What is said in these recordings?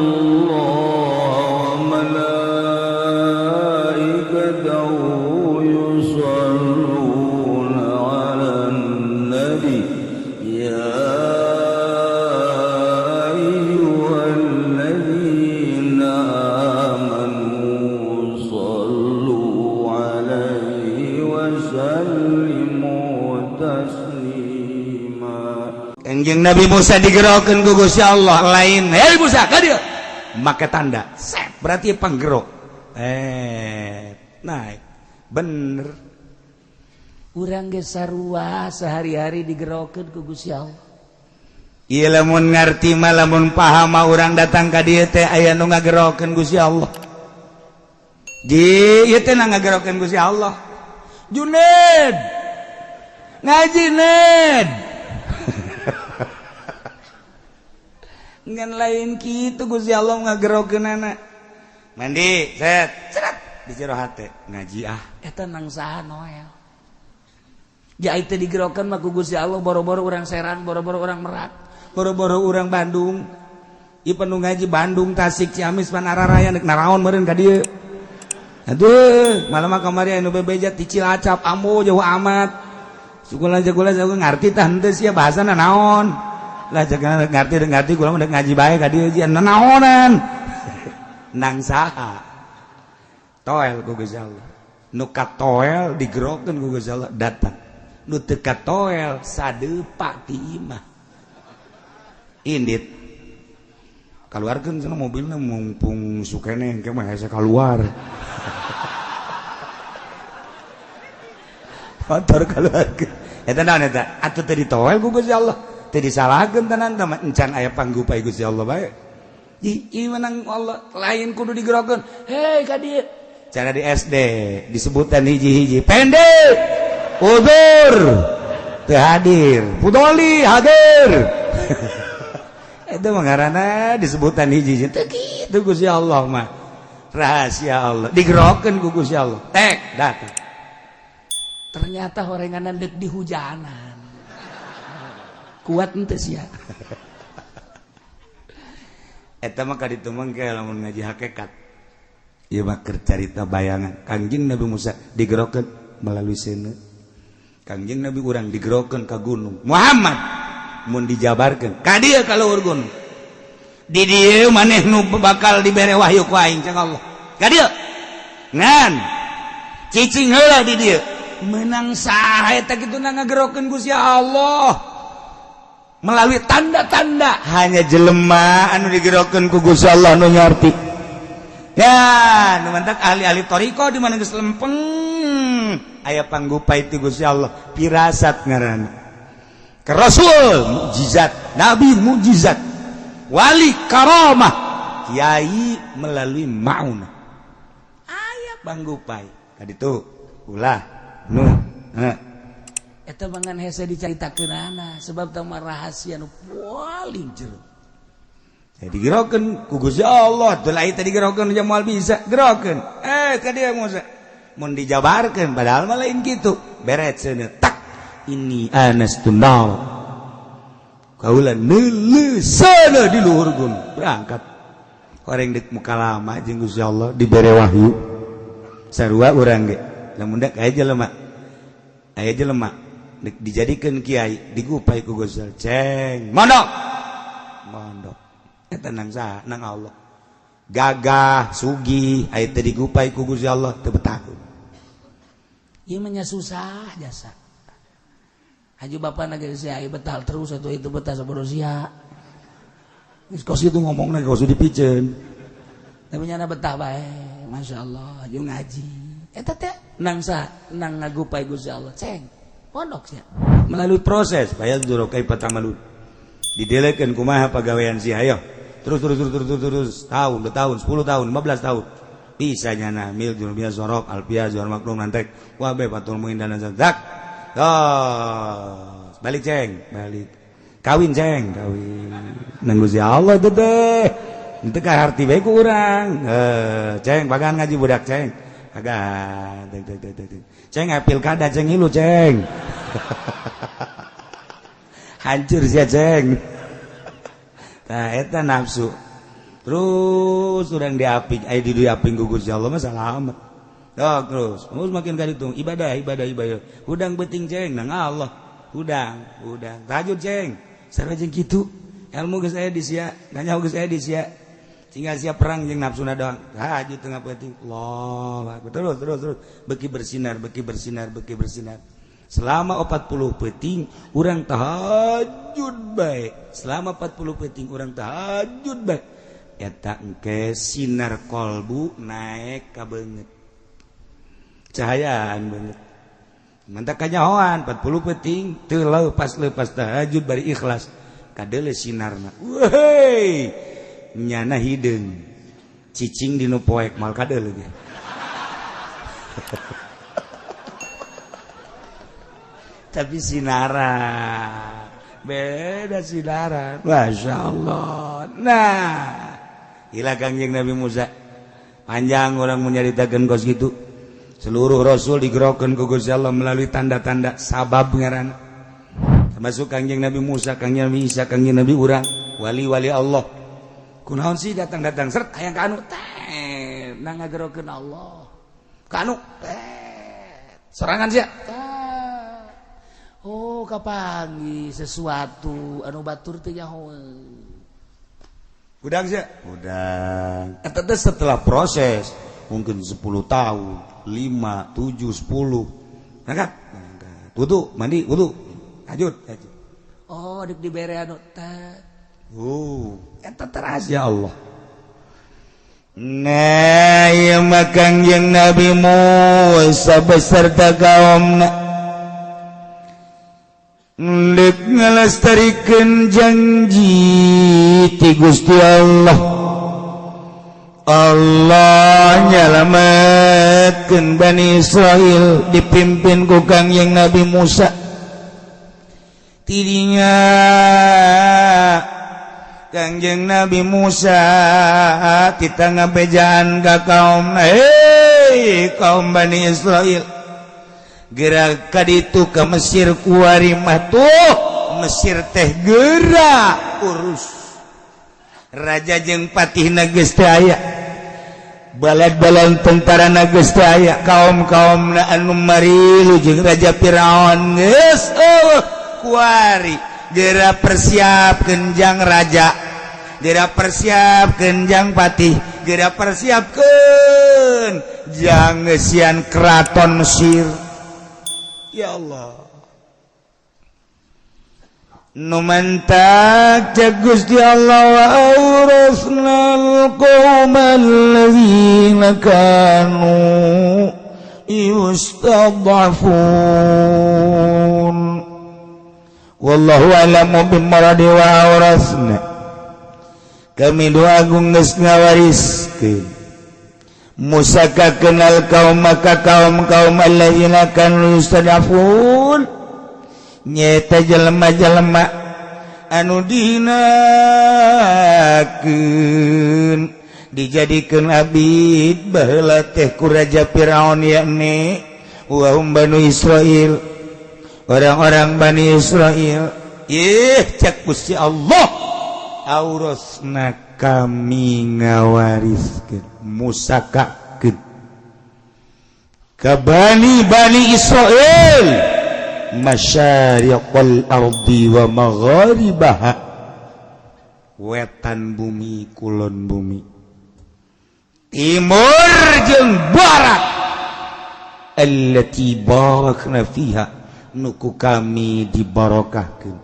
Allah wa malaikatahu yusholluna 'alan nabi ya ayyuhalladzina amanu shallu 'alaihi wa sallimu taslima. Kanjeng Nabi Musa digerokeun ku Gusti Allah lain. Hei Musa, ka dieu. Make tanda. Set, berarti panggerok. Naik. Bener. Urang ge sarua sehari-hari digerokeun ku Gusti Allah. Ieu lamun ngarti mah, lamun paham mah, urang datang ka dieu teh aya nu ngagerokeun Gusti Allah. Ji, ieu teh na ngagerokeun Gusti Allah. Juned. Ngaji Ned. Ngan lain kitu Gusti Allah ngagerokeunana. Mandi, set, seret di jero hate ngaji ah. Eta nang saha Noel? Ja teh digerokeun mah ku Gusti Allah boro-boro urang Serang, boro-boro urang Merak, boro-boro urang Bandung. Ieu penuh ngaji Bandung, Tasik, Ciamis, Panararaya nek naraon meureun ka dieu. Aduh, malam mah kamari anu bebeja ti Cilacap, ambo jauh amat. Sukulan jagola jago ngarti tah henteu sia bahasana naon. Lah jaga ngarti ngarti kula mah ngaji bae ka dieu jian naonan. Nang saha? Toel ku Gusti Allah. Nu katoel digerokeun ku Gusti Allah datang. Nu teu katoel sadepa ti imah. Indit. Kaluarkeun cenah mobilna mumpung sukene engke mah hese kaluar. Motor kaluarkeun. Eta naon eta? Atuh teu ditoel ku Gusti Allah. Teu disalahkeun tenan teh encan aya panggupai Gusti Allah bae. Ih, menang Allah lain kudu digerokeun. Hei ka dieu. Cara di SD disebutan hiji-hiji. Pendek. Udur. Teu hadir. Pudoli hadir. Itu mah ngaranna disebutan hiji-hiji. Teu kitu Gusti Allah mah. Rahasia Allah. Digerokeun ku Gusti Allah. Tek datang. Ternyata horenganan deuk di hujanan. Kuat henteu sia. Eta mah kaditu mah ge lamun ngaji hakikat. Ieu mah keur carita bayangan. Kangjeng Nabi Musa digerokeun melalui seuneu. Kangjeng Nabi urang digerokeun ka gunung. Muhammad mun dijabarkeun ka dieu ka luhur gunung. Di dieu maneh nu bakal dibere wahyu ku aing cang Allah. Ka dieu. Ngan cicing heula di dieu. Menang saha eta kitu na ngagerokeun Gusti Allah. Melalui tanda-tanda hanya jelema anu digerokeun ku Gusti Allah nu ngarti. Ya, nu mantak ahli-ahli thariqah di mana geus lempeng aya panggupai ti Gusti Allah, pirasat ngaranna. Ke Rasul mukjizat, nabi mukjizat, wali karamah, kiai melalui maunah. Aya panggupai. Kaditu ulah nu heh. Eta mangan hese dicaritakeunana sebab tah mah rahasia nu paling jero. Jadi digerokeun ku Gusti Allah, teu lain teh digerokeun nya moal bisa gerokeun. Ka dieu Musa. Mun dijabarkeun padahal mah lain kitu. Beret seuneu tak ini anas tunal. Kaula neuleuh seuneu di luhur gunung berangkat. Horeng deuk mukalama jeung Gusti Allah dibere wahyu. Sarua urang ge. Lamun dak aya jelema. Aya jelema dijadikan kiai digupai ku Gusti Allah. Ceng mondok mondok eta nang saha nang Allah gagah sugih aya teu digupai ku Gusti Allah teu betahun. Ieu mah nya susah jasa haji bapana ge sia betah terus atuh itu betah sabodo sia geus kos kitu ngomongna kos dipiceun tapi nyana betah bae masyaallah jeung ngaji eta teh nang saha nang ngagupai Gusti Allah ceng pondok sia melalui proses bayar dulu kaifa ta'malun didelekeun kumaha pagawean sia ayo terus terus terus terus terus tahun 2 tahun 10 tahun 15 tahun bisa nyana mil jurubia sorok alpia zuhar maklum nantek wabe patul muin dan zak oh balik ceng balik kawin ceng kawin nang Gusti Allah teh teh teu kaharti bae ku urang ceng bagan ngaji budak ceng agak ceng pilkada ceng ilu ceng hancur sia ceng. Nah eta nafsu. Terus urang diaping, aya di diaping ku Gusti Allah mah salamet. Dok, terus terus makin kaditu ibadah ibadah ibadah. Hudang beuting ceng nang Allah. Hudang, hudang. Tahajud ceng. Sarua jeung kitu. Ilmu geus aya di sia, nanya geus aya di sia. Tinggal siap perang jeung nafsuna doang. Tahajud tengah peuting. Allah, terus terus terus beki bersinar, beki bersinar, beki bersinar. Selama 40 peuting urang tahajud bae. Selama 40 peuting urang tahajud bae. Eta engke sinar kolbu naik ka beungeut. Cahayaan beungeut. Mantak kanyahoan 40 peuting teu lepas-lepas tahajud bari ikhlas. Kadeule sinarna. Weuh, nyana hideung. Cicing di nu poek mal kadeule ge. Tapi sinaran beda sinaran, Masya Allah. Nah gila Kangjeng Nabi Musa, panjang orang menyaritakan kos gitu. Seluruh rasul digerokan ku Gusti Allah melalui tanda-tanda sabab ngaran, termasuk Kangjeng Nabi Musa, Kangjeng Nabi Isa, Kangjeng Nabi urang, wali-wali Allah. Kunaon sih datang-datang seret hayang ka anu teh nang ngagerokeun Allah. Ka anu teh sorangan sia. Oh, kapangi sesuatu anu batur teh nyaho. Udang sia? Udang. Eta teh setelah proses mungkin 10 tahun, 5, 7, 10. Angkat. Angkat. Wudu, mandi, wudu. Tahajud, tahajud. Oh, dek dibere anu teh. Oh, eta teh rahasia Allah. Nah, ieu mah Kangjeng Nabi Musa beserta kaumna ndek ngalestarikeun janji ti Gusti Allah. Allah nyalametkeun Bani Israil dipimpin ku Kangjeng Nabi Musa. Tidinya Kangjeng Nabi Musa kita ngabejaan ka kaum, hei kaum Bani Israil, gerak kaditu ke Mesir kuari mah tuh Mesir teh gerak urus raja jeung patihna geus teu aya, balad-balad tentarana geus teu aya, kaum-kaumna anu marilu jeung raja Firaun geus eueuh kuari. Gerak persiapkeun jang raja, gerak persiapkeun jang patih, gerak persiapkeun jang ngeusian keraton Mesir. Ya Allah, nu mantak cek Gusti Allah wa awrasnal qaumal ladzina kanu yustad'afun. Wallahu a'lamu bimuradi wa awrasna. Kami doa agung geus ngawariskeun Musa ka kenal kaum maka kaum-kaum alladzina kanu yustad'afun nyeta jelema-jelema anu dihinakeun dijadikeun abid baheula teh ku Raja Firaun, yakni wa hum Banu Israil, orang-orang Bani Israil. Ih cek Gusti Allah, aurasna kami ngawariskeun musakakeun ka Bani Bani Israil masyariqal ardi wa magharibaha, wetan bumi kulon bumi, timur jeung barat, allati barakna fiha, nuku kami dibarokahkeun,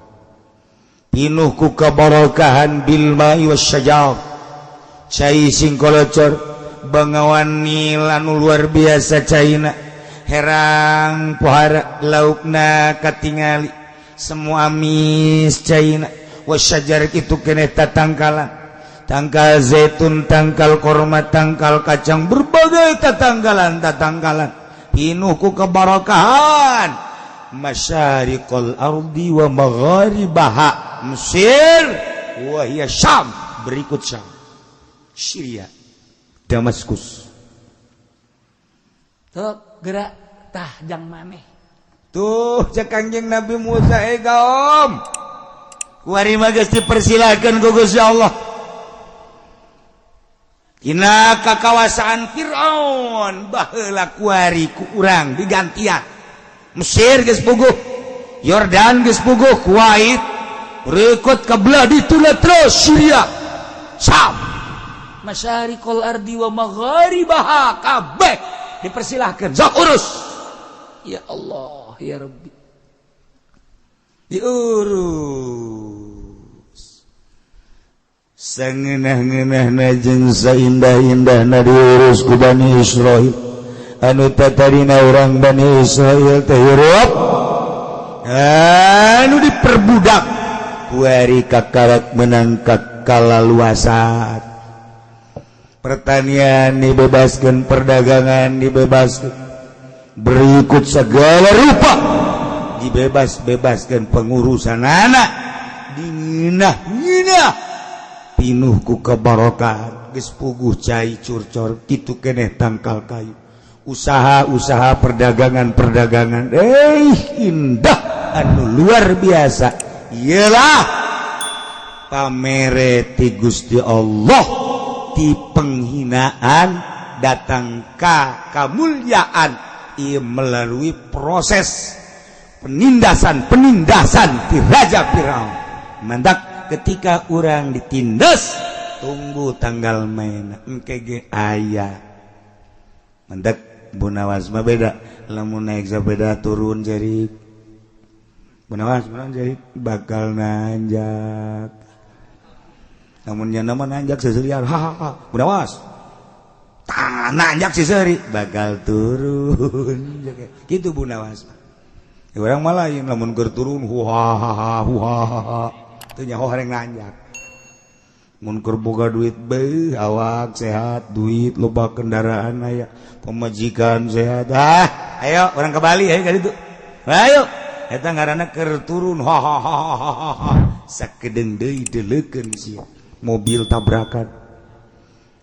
pinuh ku kabarokahan bil ma'i wasyajar, cai sing kolocor, bangawan Nil anu luar biasa caina, herang pohara laukna katingali semua amis caina, wasyajar itu keneh tatangkalan, tangkal zaitun, tangkal korma, tangkal kacang, berbagai tatangkalan tatangkalan, pinuh ku kebarokahan masyariqal ardi wa magharibaha, Mesir wa hiya Syam, berikut Syam, Syria, Damaskus. Tuh gerak tah jang maneh. Tuh cek Kangjeng Nabi Musa, eh kaum kuari mah geus dipersilakeun ku Gusti Allah. Dina kakawasaan Fir'aun baheula kuari ku urang digantian. Mesir geus puguh, Yordan geus puguh, Kuwait berikut ke belah dituna terus Syria, Sam, masyariqal ardi wa magharibaha kabeh dipersilahkan, sok urus. Ya Allah, ya Rabbi, diurus sangeunah-ngeunahna jeung saindah-indahna diurus ku Bani Israil. Anu tatadina urang Bani Israil teh hirup anu diperbudak, kuari kakarak menang kalaluasan, pertanian dibebaskan, perdagangan dibebaskan, berikut segala rupa dibebas-bebaskan, pengurusan anak dinginah-nginah, pinuh ku kebarokahan. Geus puguh cai curcor kitu keneh tangkal kayu, usaha-usaha, perdagangan-perdagangan, indah anu luar biasa. Iyalah pamere ti Gusti Allah, ti penghinaan datang ka kamulyaan. Ieu melalui proses penindasan penindasan ti Raja Firaun. Mantak ketika orang ditindas, tunggu tanggal main, engke ge aya. Mantak Bunawas mah beda, lamun naik sepeda turun jerik. Bunawas mah jerik bakal nanjak, namun nyana mah nanjak seserian, hahaha. Bunawas tah nanjak seseri bakal turun gitu. Bunawas orang malah lain, lamun keur turun huhahaha huhahaha, teu nyaho hareng nanjak. Mun keur boga duit, beuh, awak sehat, duit loba, kendaraan aya, pemajikan sehat, ah ayo orang ke Bali, ayo ka ditu, ayo. Eta ngaranna keur turun hahaha. Sakedeung deui deleukeun sia, mobil tabrakan,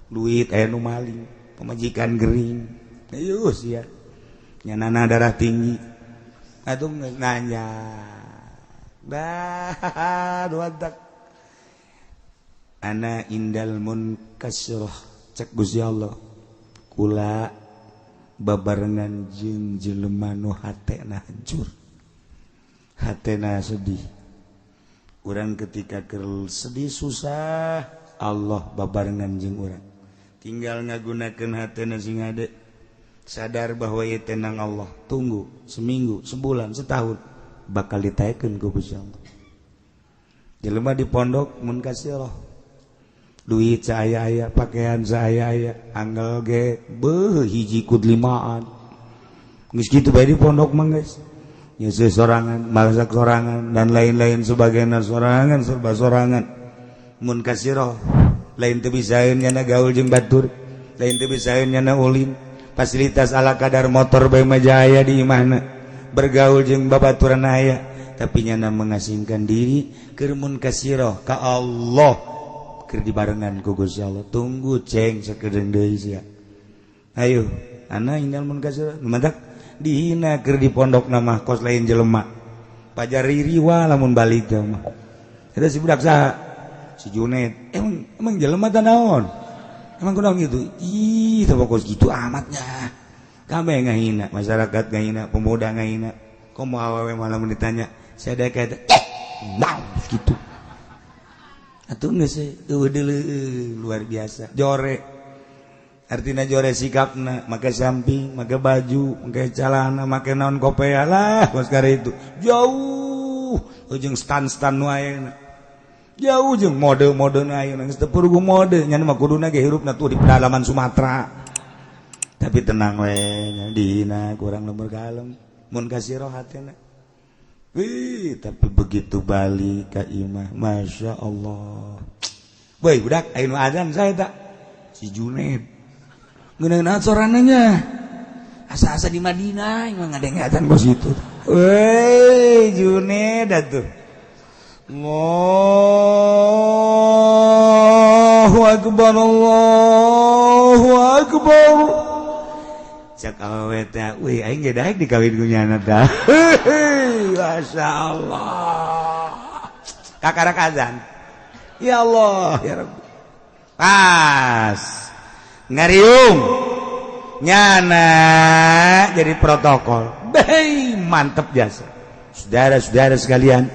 duit aya nu maling, pemajikan gering, ayo sia nyanana darah tinggi atuh nanya dah dua tak. Ana indal munkasirah, cek Gusti Allah, kula babarengan jeung jelema nu hatena hancur, hatena sedih. Urang ketika keur sedih, susah, Allah babarengan jeung urang. Tinggal ngagunakeun hatena sing hade sadar bahwa ieu tenang Allah. Tunggu seminggu, sebulan, setahun, bakal ditaekeun ku Gusti Allah. Jelema di pondok munkasirah, duit saya aya, pakaian saya aya, angel ge beuh hiji kud limaan. Geus kitu bae di pondok mah, geus nyeuseui sorangan, masak sorangan, dan lain-lain sebagainya, sorangan, serba sorangan. Munkasirah lain teu bisaeun nyana gaul jeung batur, lain teu bisaeun nyana ulin, fasilitas ala kadar, motor bae mah jaya di imahna, bergaul jeung babaturan aya, tapi nyana mengasingkan diri keur munkasirah ka Allah, keur dibarengan ku Gusti Allah. Tunggu ceng sakedeung deui sia, ayo. Ana indal munkasirah, mantak dihina keur di pondok nama kos lain jelema pajar ririwa. Lamun balik teh mah eta si budak saha, si Junet, emang emang jelema teh naon, emang kunaon gitu? Ih, teh kos gitu amatnya. Kabeh ngahina, masyarakat ngahina, pemuda ngahina. Komo awewe malah ditanya saya kayak nah gitu atuh. Geus luar biasa jore, artinya jore sikapna, make samping, make baju, make celana, make naon, kopea lah kos itu jauh ujung stan-stan nu ayeuna, jauh jeung mode-mode nu ayeuna. Geus teu puguh mode nya mah, kuduna ge hirupna tuh di pedalaman Sumatera. Tapi tenang we, dihina kurang lemur kalem, mun kasih roh hatena. Wih, tapi begitu balik ka imah, masya Allah. Woi, budak, ayo azan saya tak? Si Junaid. Ngeuneuh sorananya. Asa-asa di Madinah emang ada azan kos itu. Woi, Junaid atuh. Allahu akbar, Allahu akbar. Cak awewe teh, wih, aing ge daek dikawin ku nyana tah. Masya Allah. Kakarak azan. Ya Allah, ya Rabbi. Pas. Ngariung nyana jadi protokol. Bei mantep jasa. Saudara-saudara sekalian,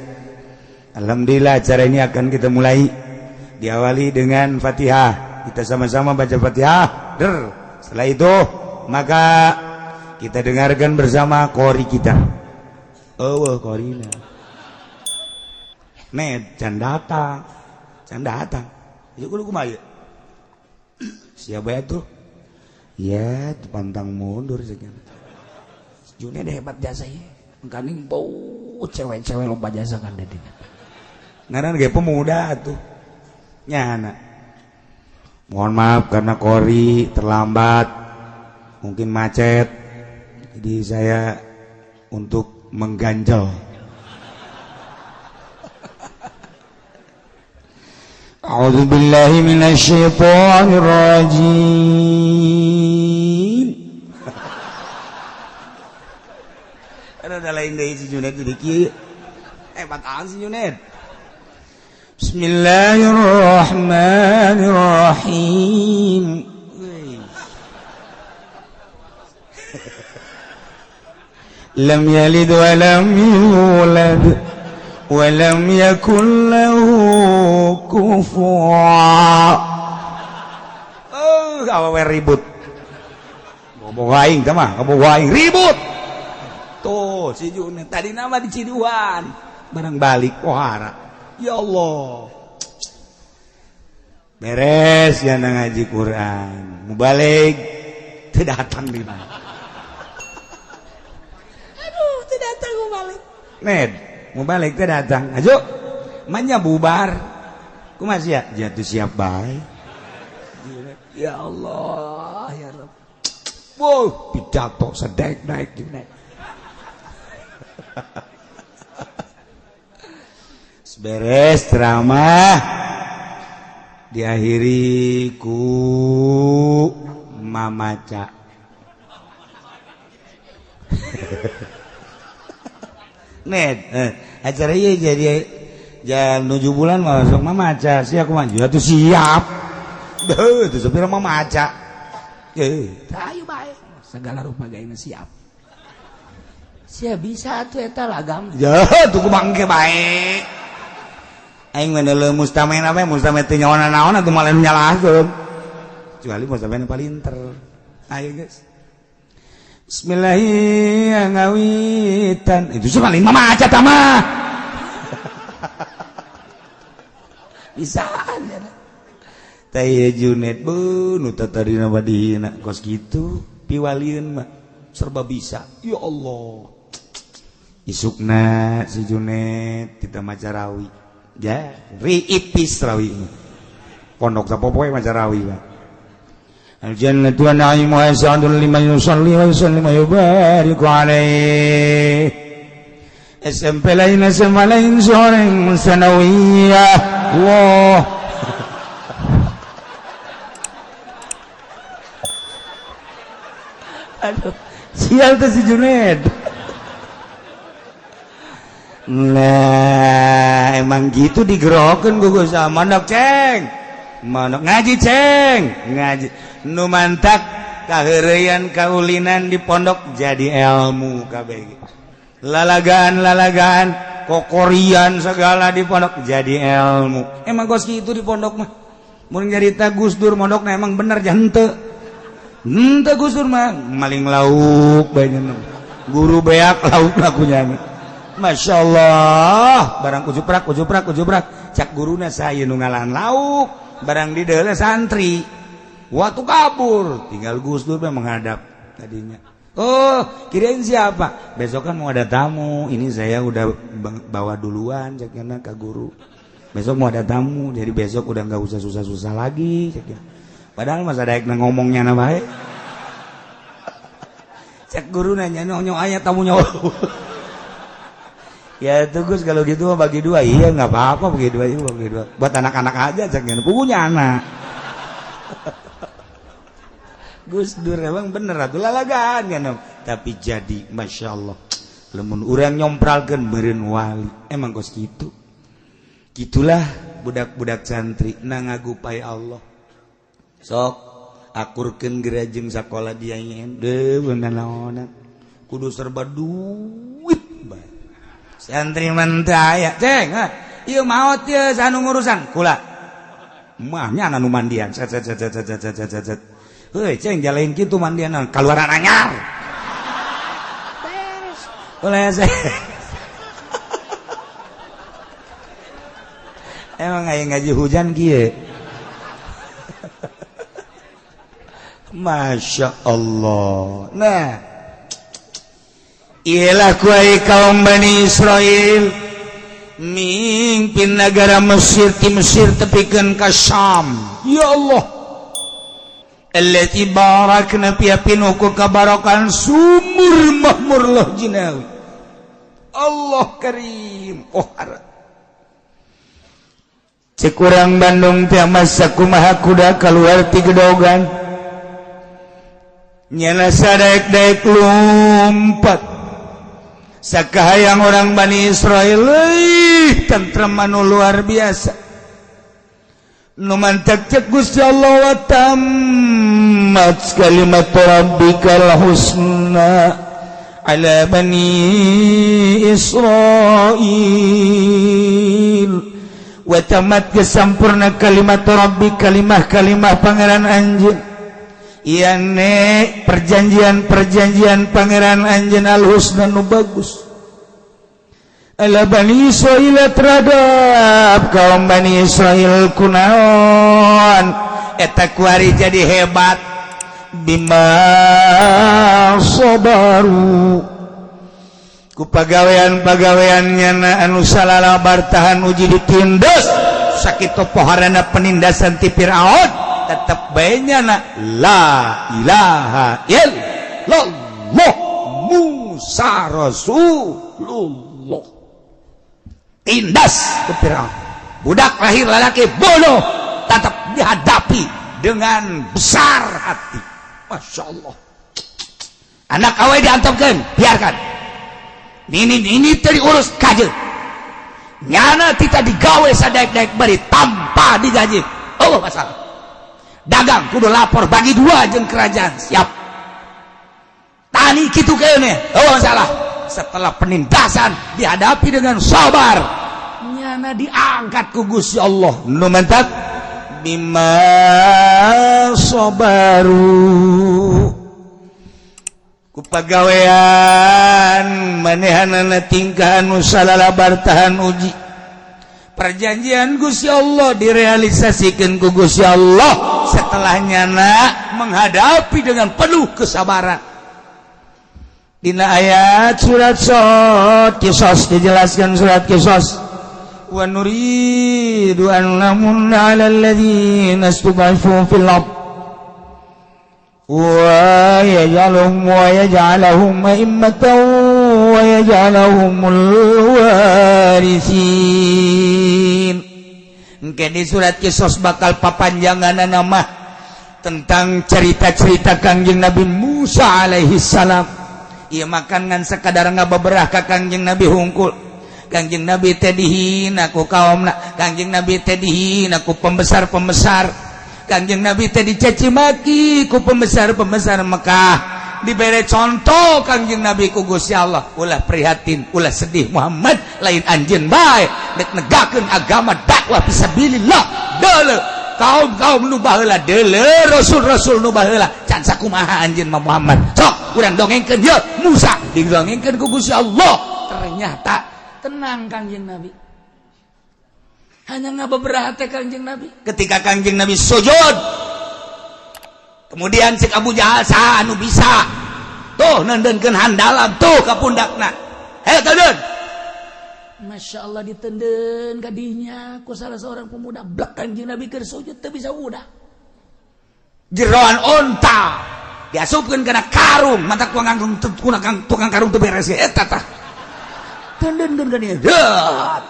alhamdulillah acara ini akan kita mulai diawali dengan Fatihah. Kita sama-sama baca Fatihah. Der. Setelah itu maka kita dengarkan bersama qori kita. Oh, qorina. Med can datang. Can datang. Ieu kudu kumaha ieu? Siapa itu? Ya, pantang mundur sekian. Juned hebat jasa ieu. Engkaning bau cewek-cewek loba jasa kan dedina. Ngaran ge pemuda atuh. Nyana. Mohon maaf karena qori terlambat. Mungkin macet. Jadi saya untuk mengganjal. A'udzu billahi minasyaitonir rajim. Ada lain deui si Junaid jadi kieu. Hebat an si Junaid. Bismillahirrahmanirrahim. Lam yalid wa lam yulad wa lam yakul lahu kufuwan. Oh, awewe ribut. Ngomong aing teh mah, ngomong aing ribut. Tuh, si Junaid tadi nama di Ciduan, barang balik pohara. Ya Allah. Beres ya ngaji Quran. Mubalik teu datang di mana. Aduh, teu datang mubalik. Ned, mubalik teu datang. Ayo, manya bubar. Kumaha sia? Jatuh siap bae. Ya Allah, ya Rabb. Wow, pidato sedek naik naik. Beres ceramah diakhiri ku mamaca. Ned, acara ieu jadi jam 7 bulan masuk mamaca sih aku mah atuh siap. Deuh, teu sapira mamaca. Ayo bae, segala rupa gaena siap. Sia bisa atuh eta lagam. Ya, tuh ku bangke bae. Aing mah deuleu mustamen apa mustamen teu nyawana naon atuh malah nyalahkeun. Kecuali mustamen palinter. Ayo guys. Bismillahirrahmanirrahim. Itu sih paling mamaca tah mah. Bisaan ya. Teh ieu Junet beuh nu tadina mah dihina kos kitu piwalieun mah serba bisa. Ya Allah. Isukna si Junet kita maca rawi. Ya, riipis rawi. Pondok sapopoe maca rawi mah. Al-jannatu wa na'imuha sa'dun liman yusalli wa yusallim wa yubariku alaihi. SMP lain SMA lain soreng sanawiyah. Allah. Aduh, sial tuh si Junaid. Nah, emang gitu digerokin gue sama manok ceng. Manok ngaji ceng, ngaji. Nu mantak kaheureyan kaulinan di pondok jadi ilmu kabeh. Lalagaan-lalagaan, kokorian segala di pondok jadi ilmu. Emang kos kitu di pondok mah. Mun nyarita Gus Dur mondokna emang bener jante. Henteu Gus Dur mah maling lauk bae guru beak lauk lakunya. Masya Allah, barang kujuprak kujuprak kujuprak cak guruna saya nu ngalahan lauk, barang di deuleu santri. Waktu kabur, tinggal Gus Dur menghadap tadinya. Oh, kirain siapa? Besok kan mau ada tamu, ini saya udah bawa duluan caknya ke guru. Besok mau ada tamu, jadi besok udah nggak usah susah-susah lagi caknya. Padahal masa daek ngomongnya na bae. Cek guru nanya nonyo aya tamunya. Ya itu Gus kalau gitu mah bagi dua. Iya nggak apa-apa bagi dua, iya bagi dua. Buat anak-anak aja ceknya. Punya anak. Gus Dur emang bener atuh lalagaan kan. Tapi jadi masya Allah. Lamun urang nyompralkeun meureun wali. Emang kos kitu. Gitulah budak-budak santri na ngagupai Allah. Sok Akurkeun geura jeung sakola dia nyen. Deuh naonan. Kudu serba duit bae. Santri mah teu aya, ceng. Ieu maot ieu sanu ngurusan kula. Mah nya anu mandian. Set set set set set set set set. Heuy ceng jalain kitu mandian kaluaran anyar. Beres. Ulah emang aya ngaji hujan kieu. Masya Allah. Nah, ialah kuai kaum Bani Israel mimpin negara Mesir ti Mesir tepikeun ka Syam. Ya Allah. Allati barakna fiha pinuh ku kabarokan sumur mahmur loh jinawi. Allah karim. Oh harap. Cek urang Bandung teh masa kumaha kuda keluar ti gedogan. Nyana sadaek-daek lompat. Sakahayang orang Bani Israel euy tentrem anu luar biasa. Nu mantak cek Gusti Allah wa tammat kalimat rabbikal husna ala bani Israil. Wa tamat kesampurna kalimat rabbi kalimah-kalimah pangeran anjeun. Iya ne perjanjian-perjanjian pangeran anjeun al-husna nu bagus. Ala Bani Israil terhadap kaum Bani Israil kunaon eta kuari jadi hebat bima sabaru ku pagawean-pagaweannya na anu salalabar tahan uji ditindas sakitu poharana penindasan ti Firaun tetep bae nyana la ilaha illallah Musa Rasulullah. Tindas ke Firaun, budak lahir lalaki bodoh tetap dihadapi dengan besar hati. Masya Allah. Anak awe diantepkeun, biarkan. Ini teu diurus kajeun. Nyana kita digawe sadaek-daek bari tanpa digaji. Oh masalah. Dagang kudu lapor bagi dua jeung kerajaan, siap. Tani kitu keneh, oh masalah. Setelah penindasan dihadapi dengan sabar, nyana diangkat ku Gusti Allah. Nu mantap bima sabaru ku pagawean manehanana tingkah anu salalabar tahan uji. Perjanjian Gusti Allah direalisasikan ku Gusti Allah setelah nyana menghadapi dengan penuh kesabaran. Dina ayat surat Sod Kisos dijelaskan surat Kisos wa nuridu an namunna 'alal ladzina istud'ifu fil ard wa yaj'alahum wa yaj'alahum a'immatan wa yaj'alahumul warithin. Engke di surat Kisos bakal papanjangan nama tentang cerita-cerita Kangjeng Nabi Musa alaihi salam. Ieu makan ngan sekadar ngabeberah ka Kangjeng Nabi hungkul. Kangjeng Nabi teh dihina ku kaumna, Kangjeng Nabi teh dihina ku pembesar-pembesar. Kangjeng Nabi teh dicaci maki ku pembesar-pembesar Mekah. Dibere contoh Kangjeng Nabi ku Gusti Allah, ulah prihatin, ulah sedih Muhammad, lain anjeun bae dek negakeun agama dakwah fisabilillah. Deuleu kaum-kaum nu baheula, deuleu rasul-rasul nu baheula, can sakumaha anjeun mah Muhammad. Sok urang dongengkeun ye Musa didongengkeun ku Gusti Allah. Ternyata tenang Kangjeng Nabi. Hanya ngabeberah teh Kangjeng Nabi. Ketika Kangjeng Nabi sujud, kemudian cek Abu Jahal saha anu bisa tuh nendenkeun handalam tuh ka pundakna. Hei teuden. Masya Allah ditenden kadinya ku salah seorang pemuda blek Kangjeng Nabi keur sujud teu bisa udah. Jeroan onta diasupkeun kana karung, mata tukang karung teu beres ge eta tah. Tendenkeun kadinya. Deut.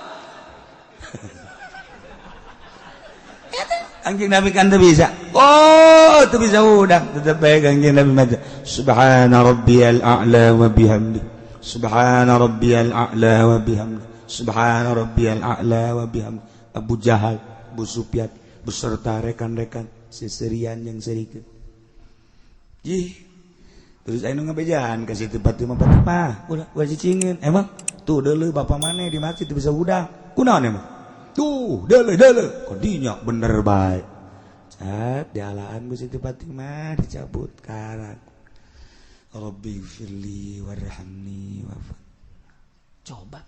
Kangjeng Nabi kan teu bisa. Oh, teu bisa udang. Tetep bae Kangjeng Nabi maca subhana rabbiyal a'la wa bihamdi. Subhana rabbiyal a'la wa bihamdi. Subhana rabbiyal a'la wa bihamdi. Abu Jahal, Abu Sufyan beserta rekan-rekan seserian yang serikeun. Jih. Terus aya nu ngabejaan ka Siti Fatimah, Fatimah, ulah ulah cicingin. Emang tuh deuleu bapak maneh di masjid teu bisa hudang. Kunaon emang? Tuh, deuleu deuleu. Kadinya bener bae. Cat dialaan ku Siti Fatimah dicabut karak. Rabbi firli warhamni wa. Coba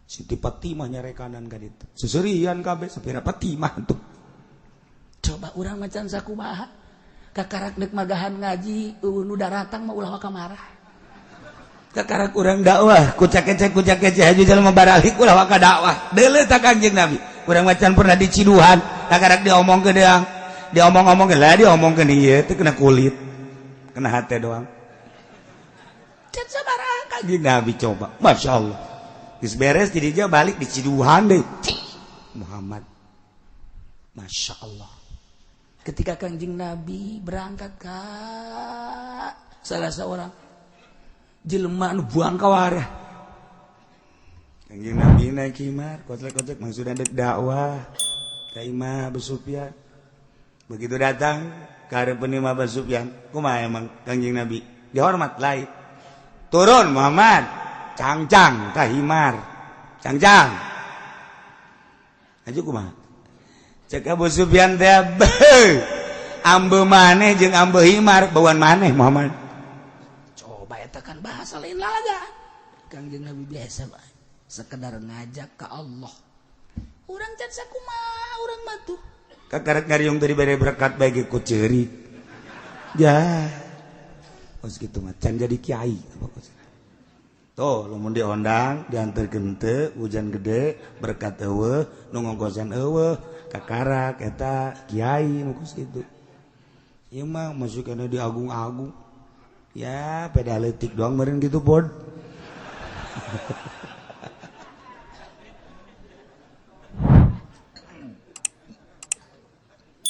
Siti Fatimah nyarekanan ka ditu. Seserian kabeh sapira Fatimah tuh. Coba urang macan sakumaha. Kakarak nek magahan ngaji nu daratang mah ulah waka marah. Kakarak urang dakwah kucak kecek haji jelema baralik ulah waka dakwah. Deuleu ta Kangjeng Nabi. Urang macan pernah diciduhan, kakarak diomongkeun deang. Diomong-omongkeun lah diomongkeun ieu teh kena kulit. Kena hate doang. Can sabaraha Kangjeng Nabi coba. Masya Allah. Geus beres jadi dia balik diciduhan deui. Muhammad. Masya Allah. Ketika Kangjeng Nabi berangkat ke salah seorang jelema nu buang ka warah. Kangjeng Nabi naik himar, kocek-kocek maksudna dek dakwah ka imah Abu Sufyan. Begitu datang ka hareupeun imah Abu Sufyan, kumaha emang Kangjeng Nabi? Dihormat lain. Turun Muhammad, cangcang ka himar. Cangcang. Aju kumaha? Cek Abu Sufyan teh ambe maneh jeung ambe himar bauan maneh Muhammad. Coba eta kan bahasa lain lalaga. Kangjeng Nabi biasa bae, sekedar ngajak ke Allah. Urang can sakumaha urang mah tuh. Kakarak ngariung tadi bere berkat bae ge ku ceurik. Ya. Kos kitu mah can jadi kiai apa kos. Tuh, lamun diondang, diantarkeun teu, hujan gede, berkat eueuh, nu ngongkosan eueuh, kakarak eta kiai nu kos kitu. Ieu mah masuk kana diagung-agung. Ya, peda leutik doang meureun kitu pod.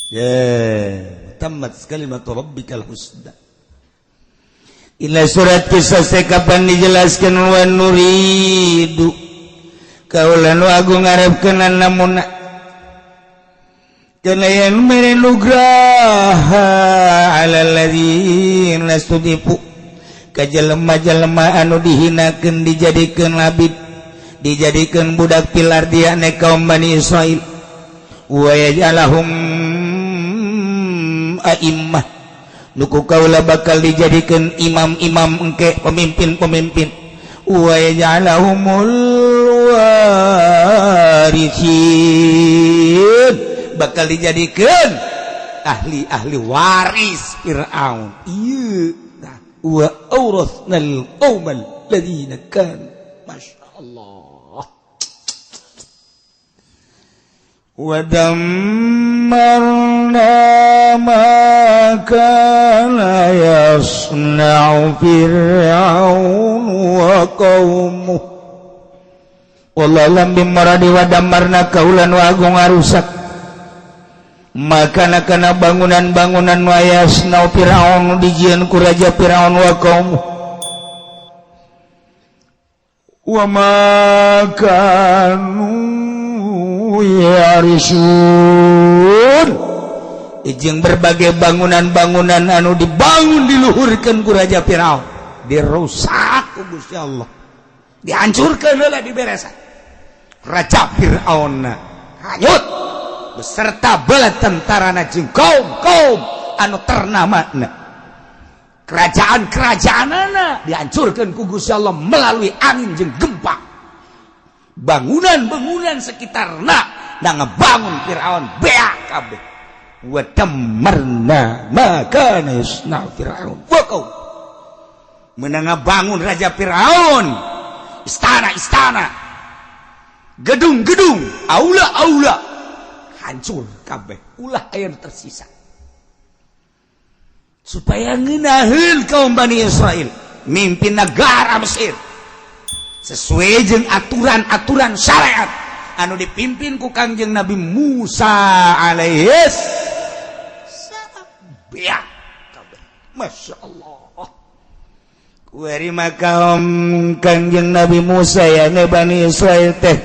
Ya, tamat kalimat rabbikal husna. Ila surat kisah kapan dijelaskan wa nuridu kaula nu agung ngarepkeun namuna kana yen mere nugraha alal ladzina studifu ka jelema-jelema anu dihinakeun dijadikeun abid dijadikeun budak pilar dia ne kaum Bani Israil wa yajalahum a'immah nuku kaula bakal dijadikan imam-imam engke pemimpin-pemimpin wa yaj'alahumul warithin bakal dijadikan ahli-ahli waris Fir'aun. Ieu tah wa awrathnal qaumal ladzina kan. Masya Allah. Wa dammarna ma kana yasna'u Fir'aun wa qaumuh. Wallahu lam bimaradi wa dammarna kaulan wa agung arusak maka kana bangunan-bangunan wa yasna'u Fir'aun dijieun ku raja Fir'aun wa qaumuh wa ma kanu yarisun. Ijeng berbagai bangunan-bangunan anu dibangun diluhurkeun ku raja Firaun dirusak ku Gusti Allah dihancurkeun heula diberesan raja Firaun hanyut beserta bala tentarana jeung kaum-kaum anu ternamana kerajaan-kerajaanana dihancurkeun ku Gusti Allah melalui angin jeung gempa. Bangunan-bangunan sekitarna da ngebangun Firaun beak kabeh. Wa dammarna ma kana yasna Firaun wa qaum. Meunang ngabangun raja Firaun istana-istana, gedung-gedung, aula-aula hancur kabeh, ulah aya nu tersisa. Supaya ngeunaheun kaum Bani Israil mimpin negara Mesir sesuai jeung aturan-aturan syariat anu dipimpin ku Kangjeng Nabi Musa alaihis salam. Beak kabeh. Masya Allah. Kuari makaum Kangjeng Nabi Musa ya ne Bani Israil teh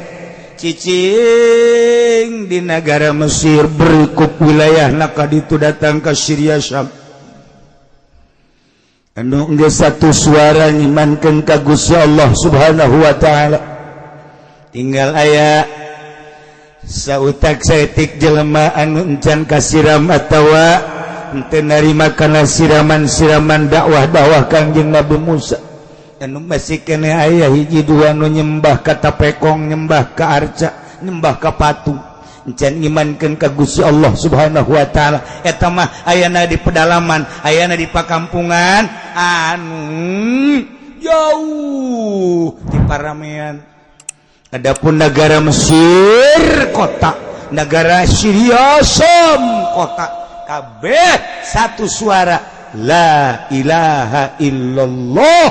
cicing di negara Mesir berikut wilayah naka ditu datang ke Syria Syam. Anu geus satu suara ngimankeun ka Gusti Allah Subhanahu wa taala. Tinggal aya sautak saeutik jelema anu encan kasiram atawa henteu narima kana siraman-siraman dakwah-dakwah Kangjeng Nabi Musa. Anu masih keneh aya hiji dua nu nyembah ka tapekong, nyembah ka arca, nyembah ka patung. Encan ngimankeun ka Gusti Allah Subhanahu wa taala. Eta mah ayana di pedalaman, ayana di pakampungan anu jauh di paramean. Adapun negara Mesir kota, negara Syria Som kota, kabeh satu suara, la ilaha illallah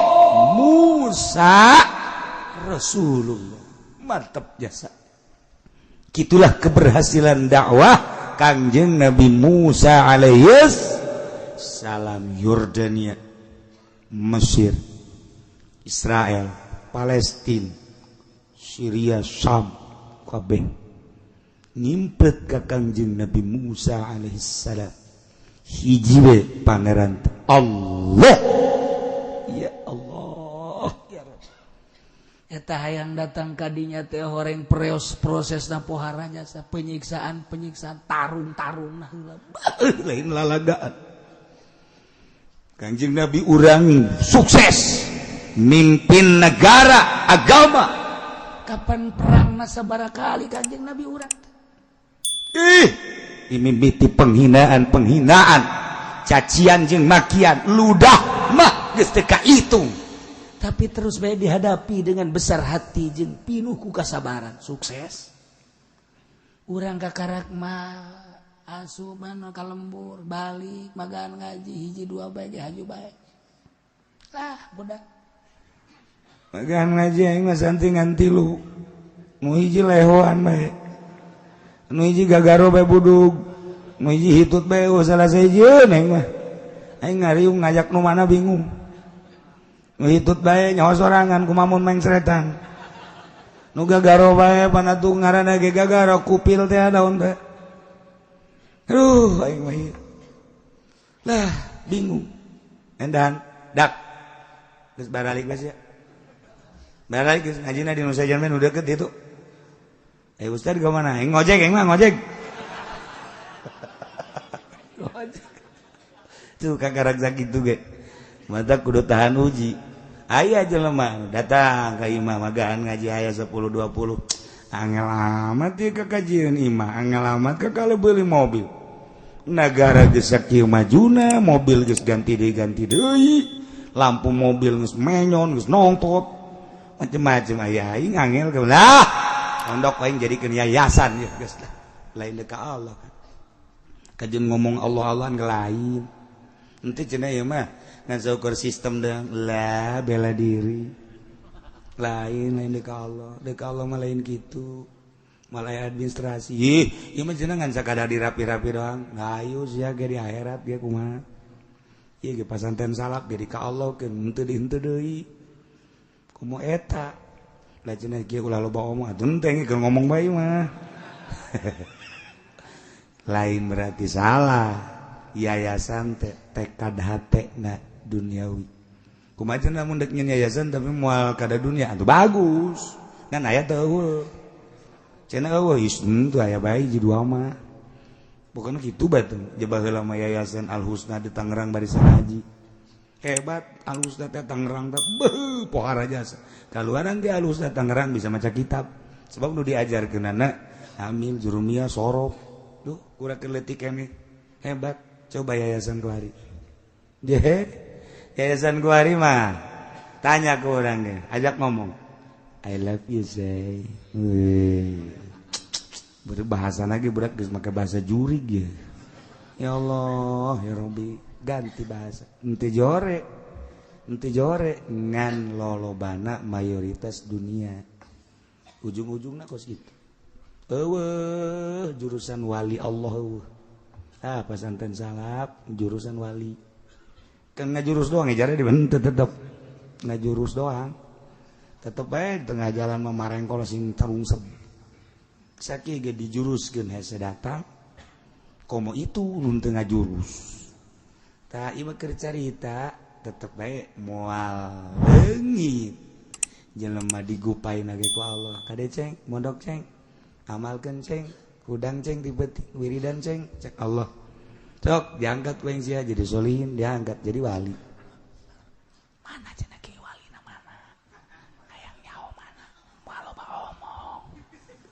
Musa Rasulullah. Mantap jasa. Itulah keberhasilan dakwah Kangjeng Nabi Musa alaihis salam. Yordania, Mesir, Israel, Palestina, Syria, Syam, kabeh ngimpet ka Kangjeng Nabi Musa alaihissalam. Hiji we pangeran, Allah, ya Allah, ya Rabb. Eta hayang datang kadinya teh horeng preos prosesna pohara jasa penyiksaan penyiksaan tarung-tarung nah. Lain lalagaan. Kangjeng Nabi urang sukses mimpin negara agama. Kapan perang sabaraha kali Kanjeng Nabi urang? Ih, dimimiti penghinaan penghinaan, cacian jeung makian, ludah mah geus teu kahitung. Tapi terus bae dihadapi dengan besar hati jeung pinuh ku kasabaran, sukses. Urang kakarak mah asup mana ka lembur, balik magan ngaji hiji dua bae ge haju bae lah budak. Magan ngaji aing mah santi ngan tilu. Nu hiji lehoan bae, nu hiji gagaro bae budug, nu hiji hitut bae. Oh, salah sahijieun aing mah. Aing ngariung ngajak nu mana bingung. Nu hitut bae nyaho sorangan kumamun mengsretan. Nu gagaro bae pana tuh ngaranna ge gagaro kupil teh daun teh. Aduh, aing mah lah bingung. Endan dak geus baralik geus ya. Baralik geus ngajina di Nusa Jamin udah deket itu. Eh, Ustad ke mana? Aing ngojek, aing mah ngojek. Ngojek. Tuh kakarak sakitu ge. Mata kudu tahan uji. Aya jelema datang ka imah magaan ngaji aya 10 20. Angel amat ieu kakajian imah, angel amat ka kalau beli mobil. Negara geus sakieu majuna, mobil geus ganti deui ganti deui. Lampu mobil geus menyon, geus nongtot. Macem-macem aya aing angel ke lah. Pondok aing jadikeun yayasan ya geus lah. Lain ka Allah kan. Kajeun ngomong Allah Allah lain. Ente cenah ieu mah ngan saukur sistem dang lah bela diri. Lain lain dek Allah, dek Allah mah lain gitu. Malah administrasi. Ih, ieu mah cenah ngan sakadar dirapi-rapi doang. Ngayu sia ge di akhirat ge kumaha. Ieu ge pasanten salak ge di ka Allah keun henteu di henteu deui. Komo eta. Lah cenah kieu ulah loba omong atuh henteu keur ngomong bae mah. Lain berarti salah. Yayasan teh tekad hate na duniawi. Kumaha cenah mun dek nyeun yayasan tapi moal kada dunia atuh bagus. Ngan aya teu eueuh. Cenah eueuh henteu aya bae hiji dua mah. Pokokna kitu bae teh. Baheula mah Yayasan Al Husna di Tangerang barisan haji. Hebat Al Husna teh Tangerang teh beuh pohara jasa. Kaluaran ge Al Husna Tangerang bisa maca kitab. Sebab nu diajarkeunana amil jurumiyah sorof. Duh, kurang leutik keneh. Hebat. Coba Yayasan Kuari. Yayasan Kuari mah tanya ke orang deh, ajak ngomong. I love you say. Berbahasa lagi berat geus make bahasa jurig ya. Ya Allah, ya Rabbi, ganti bahasa. Henteu jore. Henteu jore ngan lolobana mayoritas dunia. Ujung-ujungna kos gitu. Eueuh jurusan wali Allah eueuh. Ah, pesantren salaf jurusan wali. Kan ngajurus doang ejarnya dibentuk tetep. Ngajurus doang. Tetep bae tengah jalan mah marengkol sing tarungsep. Sakieu ge dijuruskeun hese datang. Komo itu nu teu ngajurus. Tah ieu mah keur carita. tetep bae moal leungit. Jelema digupain ge ku Allah. Kade ceng, mondok ceng, amalkeun ceng, hudang ceng ti beuting, wiridan ceng, cek Allah. Sok diangkat ku sia jadi solihin, diangkat jadi wali. Mana cenah ki walina mana? Hayang nyaho mana? Moal loba omong.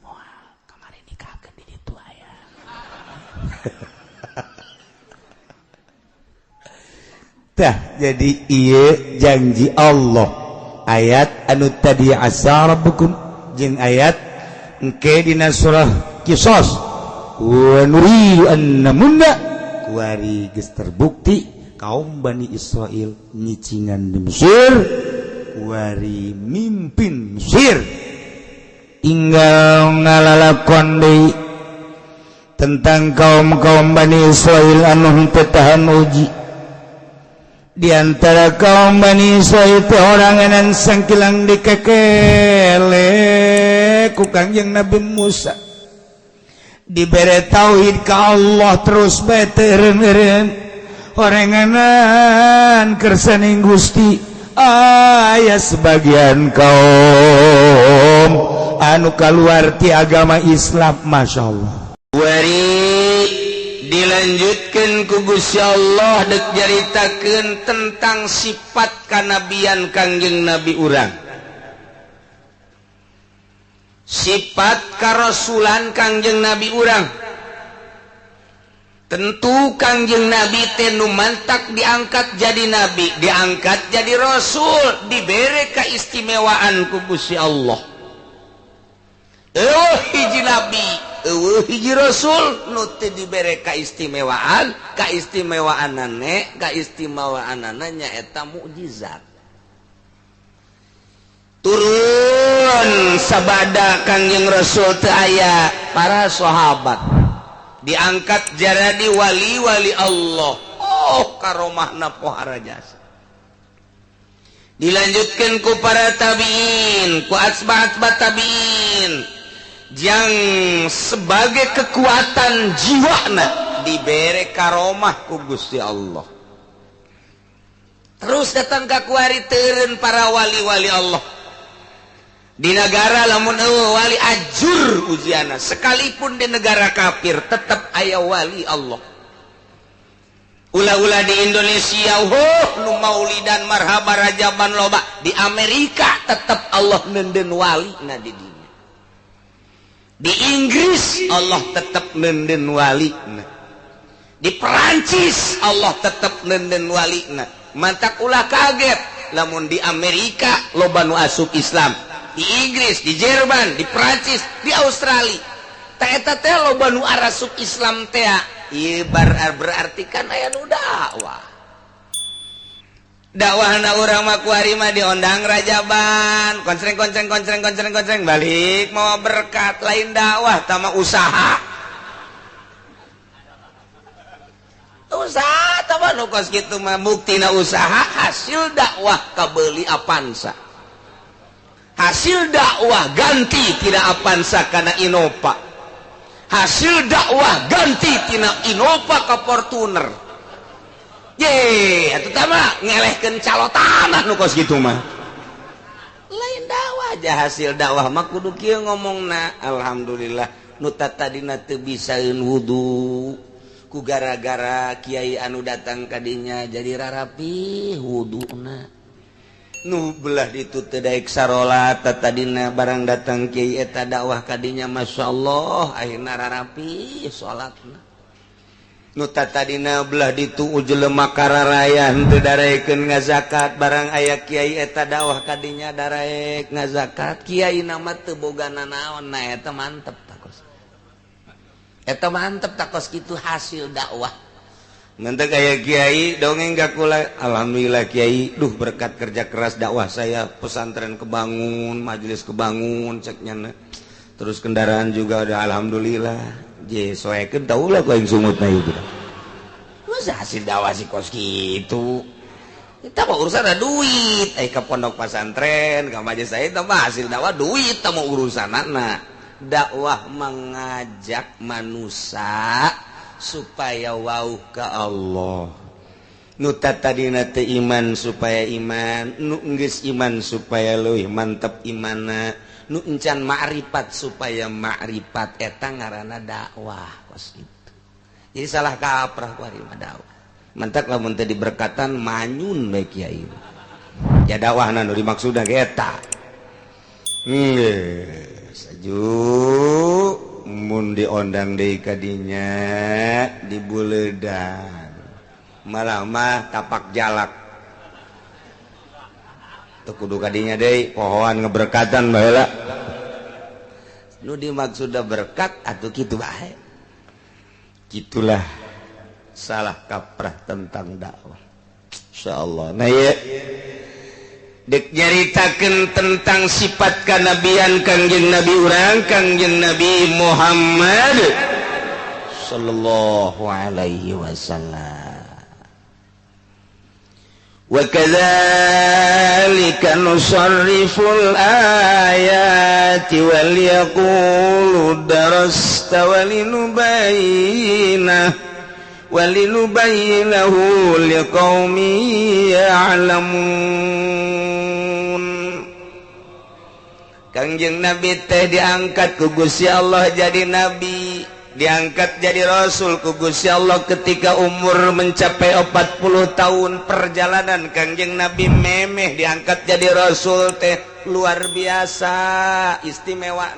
Moal kamari nikahkeun di ditu aya. Tah jadi ieu janji Allah. Ayat anu tadi asa rabbukum jeung ayat engke dina surah Qisas wa nuridu an namunna kuari geus terbukti kaum Bani Israel nyicingan di Mesir kuari mimpin Mesir tinggal ngalalakon deui tentang kaum-kaum Bani Israel anu henteu tahan uji. Di antara kaum Bani Israil teh oranganan sangkilang dikekele ku Kangjeng Nabi Musa. Dibere tauhid ka Allah terus bae teu eureun-eureun. Oranganan kersaning Gusti aya sebagian kaum anu kaluar ti agama Islam, Masya Allah. Wari dilanjutkan ku Gusti Allah dek nyaritakeun tentang sifat kanabian Kangjeng Nabi urang, sifat karasulan Kangjeng Nabi urang. Tentu Kangjeng Nabi teh nu mantak diangkat jadi nabi, diangkat jadi rasul, dibere keistimewaan ku Gusti Allah. Eueuh hiji nabi, eueuh hiji rasul nu teu dibere kaistimewaan, kaistimewaanane, kaistimewaanana nyaeta mukjizat. Turun sabada Kangjeng Rasul teu aya, para sahabat diangkat jadi wali-wali Allah. Oh, karomahna pohara jasa. Dilanjutkan ku para tabiin, ku asba-asba tabiin yang sebagai kekuatan jiwana dibere karomah ku Gusti Allah. Terus datang ka kuari teureun para wali-wali Allah. Di negara lamun eueuh wali ajur ujiana, sekalipun di negara kafir tetap aya wali Allah. Ulah-ulah di Indonesia oh nu maulidan marhaba rajaban loba, di Amerika tetap Allah nenden wali na di dinya. Di Inggris Allah tetap nenden wali na. Di Perancis Allah tetap nenden wali na. Mantak ulah kaget lamun di Amerika loba nu asup Islam, di Inggris, di Jerman, di Perancis, di Australia. Ta eta teh loba nu arasup Islam teh. Ieu berarti kan aya nu dakwah. Dakwahna urang mah kuari mah diondang rajaban, konstreng konstreng konstreng konstreng konstreng balik mawa berkat, lain dakwah tama usaha. Usaha tama nu kos kitu mah buktina usaha hasil dakwah kabeuli Avanza. Hasil dakwah ganti tina Avanza kana Innova. Hasil dakwah ganti tina Innova ka Fortuner. Ye, atuh tah mah ngelehkeun calo tanah nu kos kitu mah. Lain dakwah aja hasil dakwah mah kudu kieu ngomongna. Alhamdulillah nu tadina teu bisaeun wudu ku gara-gara kiai anu datang ka dinya jadi rarapi wuduna. Nu belah ditu teu daek sarolat tadina barang datang kiai eta dakwah ka dinya masyaallah akhirna rarapi salatna. Nu tadina belah ditu jelema kararaya henteu darekeun ngazakat barang aya kiai eta dakwah ka dinya daraek ngazakat kiai na mah teu boga nanaon na eta mantep takos. Eta mantep takos kitu hasil dakwah. Nanti kayak kiai dongeng gak kula, alhamdulillah kiai, duh berkat kerja keras dakwah saya pesantren kebangun, majelis kebangun, ceknya terus kendaraan juga udah alhamdulillah. Je soekeun tau lah ku aing sungutna ieu. Masa hasil dakwah si kos kitu. Kita mah urusan duit, ka pondok pesantren, ka majelis saya tah mah hasil dakwah duit tah mah urusanana. Dakwah mengajak manusia supaya wau ke Allah. Nu tadina teu iman supaya iman, nu geus iman supaya leuwih mantep imanna, nu encan ma'rifat supaya ma'rifat, eta ngaranna dakwah kos kitu. Jadi salah kaprah kuari mah dakwah. Mantak lamun teu diberkatan manyun bae kiai. Ya dakwahna nu dimaksudna ge eta. Geus aju mun diondang deui ka dinya dibuledan. Malah mah tapak jalak teu kudu kadinya deui pohoan ngeberkatan baheula nu dimaksudna berkat atuh kitu bae. Gitulah salah kaprah tentang dakwah. Insyaallah. Nah ieu dek nyaritakeun tentang sifat kanabian Kangjeng Nabi urang Kangjeng Nabi Muhammad sallallahu alaihi wasallam. Wa kadzalika nusarriful ayati wal yaqulu darasta walinubayyinahu liqaumin ya'lamun. Kangjeng Nabi teh diangkat ku Gusti Allah jadi nabi, diangkat jadi rasul ku Gusti Allah ketika umur mencapai 40 tahun. Perjalanan Kangjeng Nabi memeh diangkat jadi rasul teh luar biasa istimewa.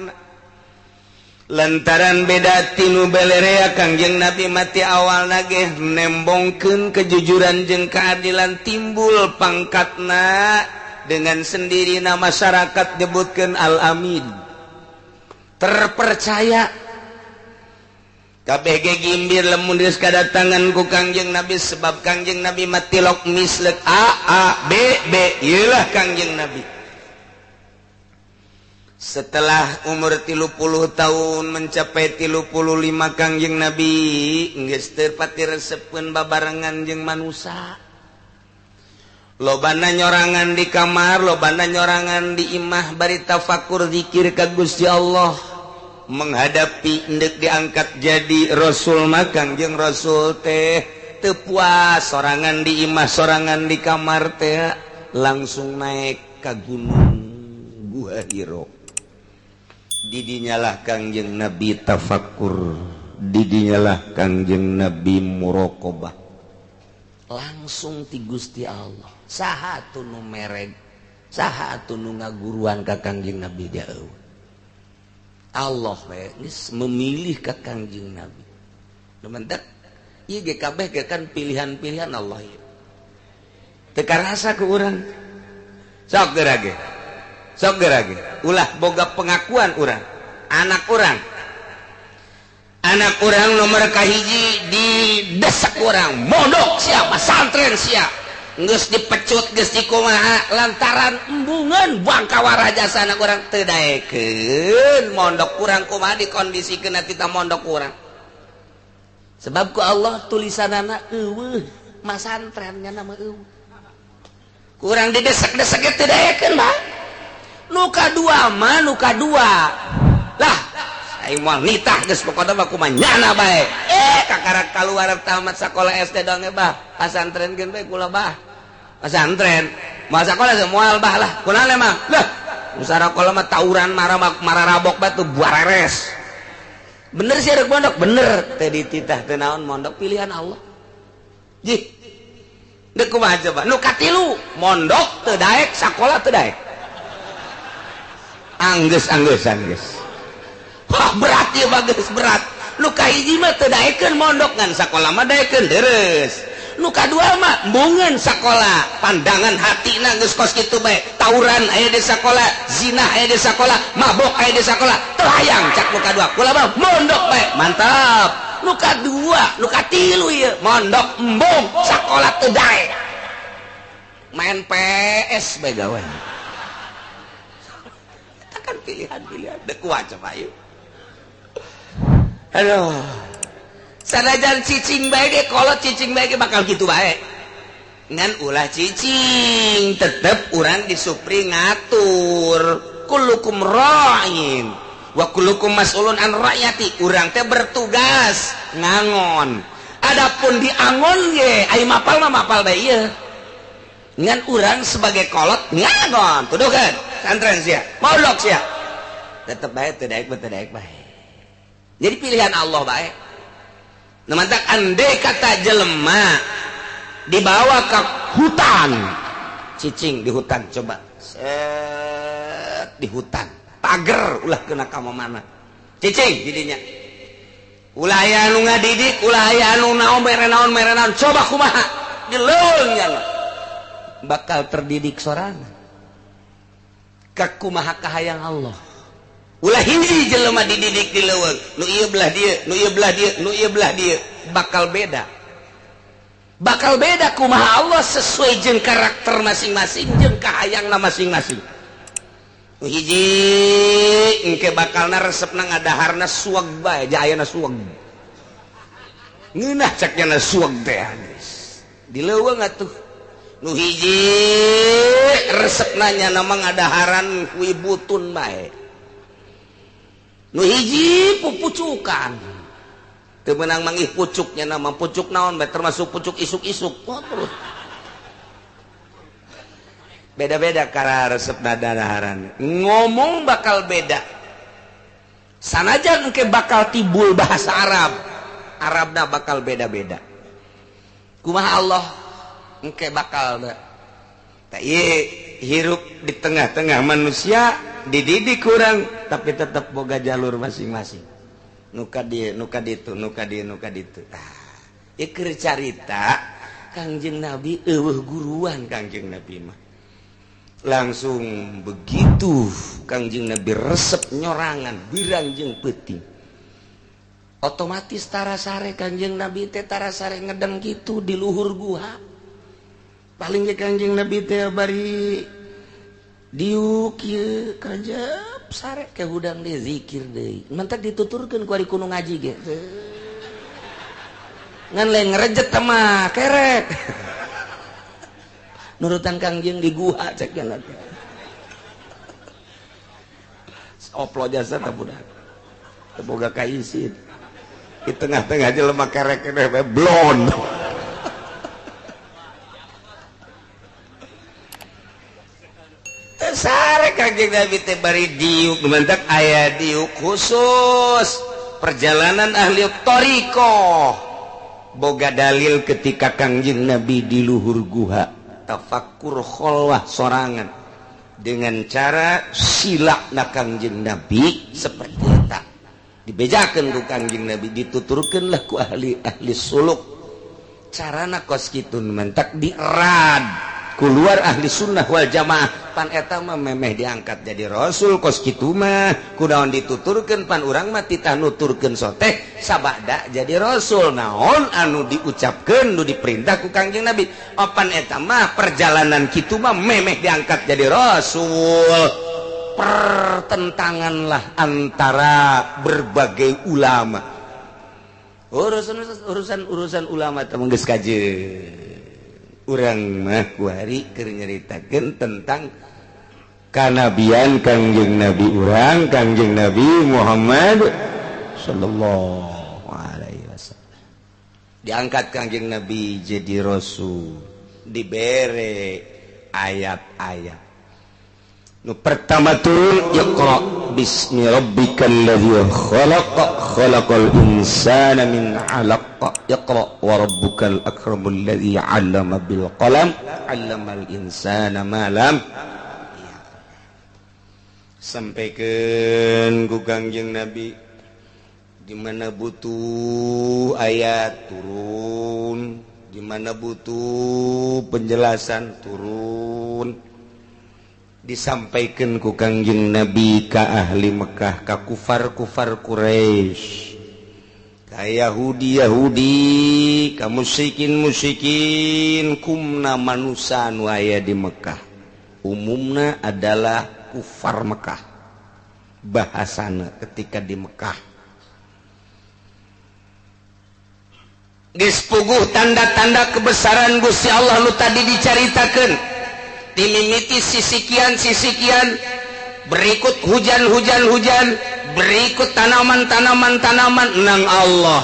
Lantaran beda tinu belerea Kangjeng Nabi mati awal nage nembongkeun kejujuran jeung keadilan, timbul pangkatna dengan sendiri masyarakat nyebutkeun al-amin, terpercaya. Kabeh ge gimbir lamun geus kadatangan ku Kangjeng Nabi, sebab Kangjeng Nabi mati lok mislek A A B B, ieu lah Kangjeng Nabi. Setelah umur 30 tahun mencapai 35 Kangjeng Nabi geus teu pati resepeun babarengan jeung manusa. Lobana nyorangan di kamar, lobana nyorangan di imah bari tafakur zikir ka Gusti Allah. Menghadapi endek diangkat jadi rasul mah Kangjeng Rasul teh teu puas sorangan di imah, sorangan di kamar teh, langsung naik ka gunung Gua Hiro. Didinyalah Kangjeng Nabi tafakur, didinyalah Kangjeng Nabi muraqabah langsung ti Gusti Allah. Saha atuh nu mereg, saha atuh nu ngaguruan ka Kangjeng Nabi jauh. Allah we geus memilih ka Kangjeng Nabi. Nu mentek ieu ge kabeh ge kan pilihan-pilihan Allah ieu. Teu karasa ku urang. Sok geura ge. Sok geura ge. Ulah boga pengakuan urang. Anak urang. Anak urang nomor kahiji didesak urang, mondok sia, pasantren sia. Geus dipecut geus dikumaha lantaran embungeun bangkawarah jasa anak urang teu daekeun mondok kurang kumaha dikondisikeun kita mondok kurang. Sebab ku Allah tulisanana eueuh masantren nya nama eueuh. Kurang didesek-desek ge teu daekeun mah. Nu kadua mah nu kadua. Lah aing moal nitah geus pokona mah kumaha nyana bae. Kakarak kaluar tamat sakola SD doang ge bah, pasantren geun bae kula bah. Pesantren moal sakola moal bah lah kunaon emang lah usara mah tawuran mararabok batu buareres. Bener sih rek mondok bener teh dititah teu naon mondok pilihan Allah. Jih deuk kumaha coba nu katilu mondok teu daek sakola teu daek anggeus anggeus anggeus. Wah berat ieu mah geus berat. Nu kahiji mah teu daekeun mondok ngan sakola mah daekeun deres. Nu kadua mah embungeun sakola, pandangan hatina geus kos kitu bae, tawuran aya di sakola, zina aya di sakola, mabok aya di sakola, teu hayang cak nu kadua. Kula mah mondok bae, mantap. Nu kadua, nu katilu ieu mondok embung, sakola teu daek. Main PS bae gawe. Eta kan pilihan-pilihan deuk kuat coba ieu. Aduh. Sanajan cicing bae ge kolot cicing bae ge bakal kitu bae. Ngan ulah cicing, tetep urang disupri ngatur. Kullukum ra'in wa kullukum mas'ulun an ra'yati. Urang teh bertugas ngangon. Adapun di angon ge ai mapal mah mapal bae ieu. Ngan urang sebagai kolot ngangon, tuduhkeun santren sia, mondok sia. Tetep bae teu daek teu daek bae. Jadi pilihan Allah bae. Nu mantak andai kata jelema dibawa ke hutan, cicing di hutan coba. Set di hutan, pager ulah kena ka mana. Cicing jadinya. Ulah aya anu ngadidik, ulah aya anu naon mere naon, coba kumaha di leuweung nya bakal terdidik sorangan. Kakumaha kahayang Allah. Ulah hiji jelema dididik di leuweung, nu ieu belah dieu, nu ieu belah dieu, nu ieu belah dieu, bakal beda. Bakal beda kumaha Allah sesuai jeung karakter masing-masing jeung kahayangna masing-masing. Hiji engke bakalna resepna ngadaharna suweg bae, jayana suweg. Ngeunah cek nya suweg teh geus. Di leuweung atuh. Nu hiji resepna nya nama ngadaharan kuibutun bae. Nu hiji pupucukan. Teu meunang manggih pucuknya nama pucuk naon bae termasuk pucuk isuk-isuk. Oh, terus. Beda-beda karena resep dadaharan ngomong bakal beda sanajan engke bakal timbul bahasa Arab Arabna bakal beda-beda kumaha Allah engke bakal tak ieu hirup di tengah-tengah manusia dididik kurang tapi tetap boga jalur masing-masing nuka dieu nuka ditu nuka dieu nuka ditu tah ieu keur carita Kangjeng Nabi eueuh guruan Kangjeng Nabi mah langsung begitu Kangjeng Nabi resep nyorangan birang jeung peuting otomatis tarasare Kangjeng Nabi teh tarasare ngedeng kitu di luhur guha paling ge Kangjeng Nabi teh bari diuk ieu karejep sare ke hudang deui zikir deui mentak dituturkeun ku ari kudu ngaji ge ngan lain ngerejet mah kerek nurutan Kangjeng di guha cek nya oplo jasa teh budak teu boga kaisin di tengah-tengah jelema kerek keneh bae blon teh sare Kangjeng Nabi teh bari diuk mantak aya diuk khusus perjalanan ahli thariqah boga dalil ketika Kangjeng Nabi di luhur guha tafakkur kholwah sorangan dengan cara sila na Kangjeng Nabi seperti eta dibejakeun ku Kangjeng Nabi dituturkeun lah ku ahli-ahli suluk carana kos kitu mentak dirad keluar ahli sunnah wal jamaah pan eta mah memeh diangkat jadi rasul kos kitu mah kunaon dituturkeun pan urang mah titah nuturkeun soteh sabada jadi rasul naon anu diucapkeun nu diperintah ku Kangjeng Nabi opan eta mah perjalanan kitu mah memeh diangkat jadi rasul pertentanganlah antara berbagai ulama urusan ulama teh geus kajeun urang mah kuari keur nyaritakeun tentang kanabian Kangjeng Nabi urang Kangjeng Nabi Muhammad sallallahu alaihi wasallam diangkat Kangjeng Nabi jadi rasul dibere ayat-ayat nu pertama turun iqra bismi rabbikal ladzi khalaq khalaqal insana min 'alaq iqra wa rabbukal akramul ladzi 'allama bil qalam 'allamal insana ma lam sampaikeun ku Kangjeng Nabi di mana butuh ayat turun, di mana butuh penjelasan turun, disampaikan ku Kangjeng Nabi ka ahli Mekah, ka kufar-kufar Quraisy, ka Yahudi-Yahudi, ka musyrikin-musyrikin, kumna manusa nu aya di Mekah. Umumna adalah kufar Mekah. Bahasana ketika di Mekah. Geus puguh tanda-tanda kebesaran Gusti Allah nu tadi dicaritakeun. Dimimiti sisikian-sisikian, berikut hujan-hujan-hujan, berikut tanaman-tanaman-tanaman nang Allah.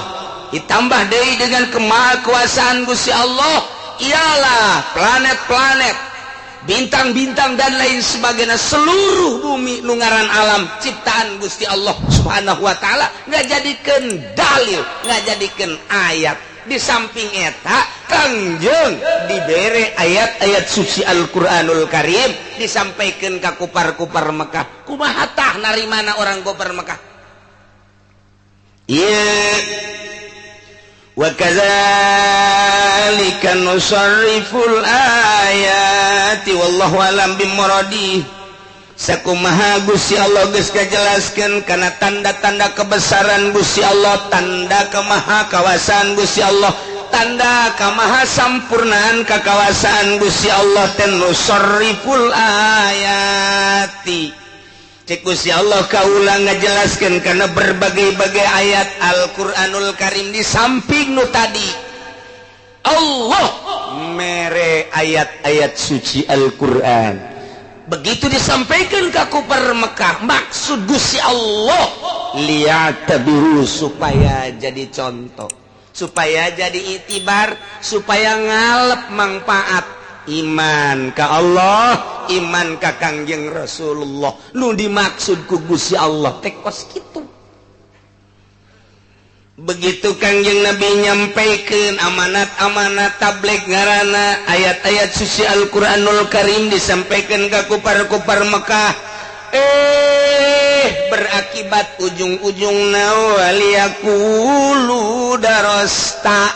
ditambah deui dengan kemahakuasaan Gusti Allah ialah planet-planet, bintang-bintang dan lain sebagainya, seluruh bumi nu ngaran alam ciptaan Gusti Allah Subhanahu wa taala ngajadikeun dalil, ngajadikeun ayat. Di samping eta Kangjeng dibere ayat-ayat suci Al-Qur'anul Karim disampaikan ka kupar-kupar Mekah. Kumaha tah narimana orang kupar Mekah? Ieu wa kadzalika nusarriful ayati wallahu alam bimuradi. Sakumaha Gusti Allah geus kajelaskeun kana tanda-tanda kebesaran Gusti Allah, tanda kemahakawasaan Gusti Allah, tanda kamahasampurnaan kakawasaan Gusti Allah teh nusarriful ayati. Cek Gusti Allah kaula ngajelaskeun kana berbagai-bagai ayat Al-Qur'anul Karim di samping nu tadi Allah mere ayat-ayat suci Al-Qur'an. Begitu disampaikan ke kupar Mekah, maksud Gusti Allah liya'tabiru, supaya jadi contoh, supaya jadi itibar, supaya ngalep manfaat iman ka Allah, iman ka Kangjeng Rasulullah. Nu dimaksud ku Gusti Allah teh kos kitu. Begitu Kangjeng Nabi nyampaikan amanat-amanat tabligh ngaranna ayat-ayat suci Al-Qur'anul Karim disampaikan ke kupar-kupar Mekah, berakibat ujung-ujungna waliyaqulu darosta.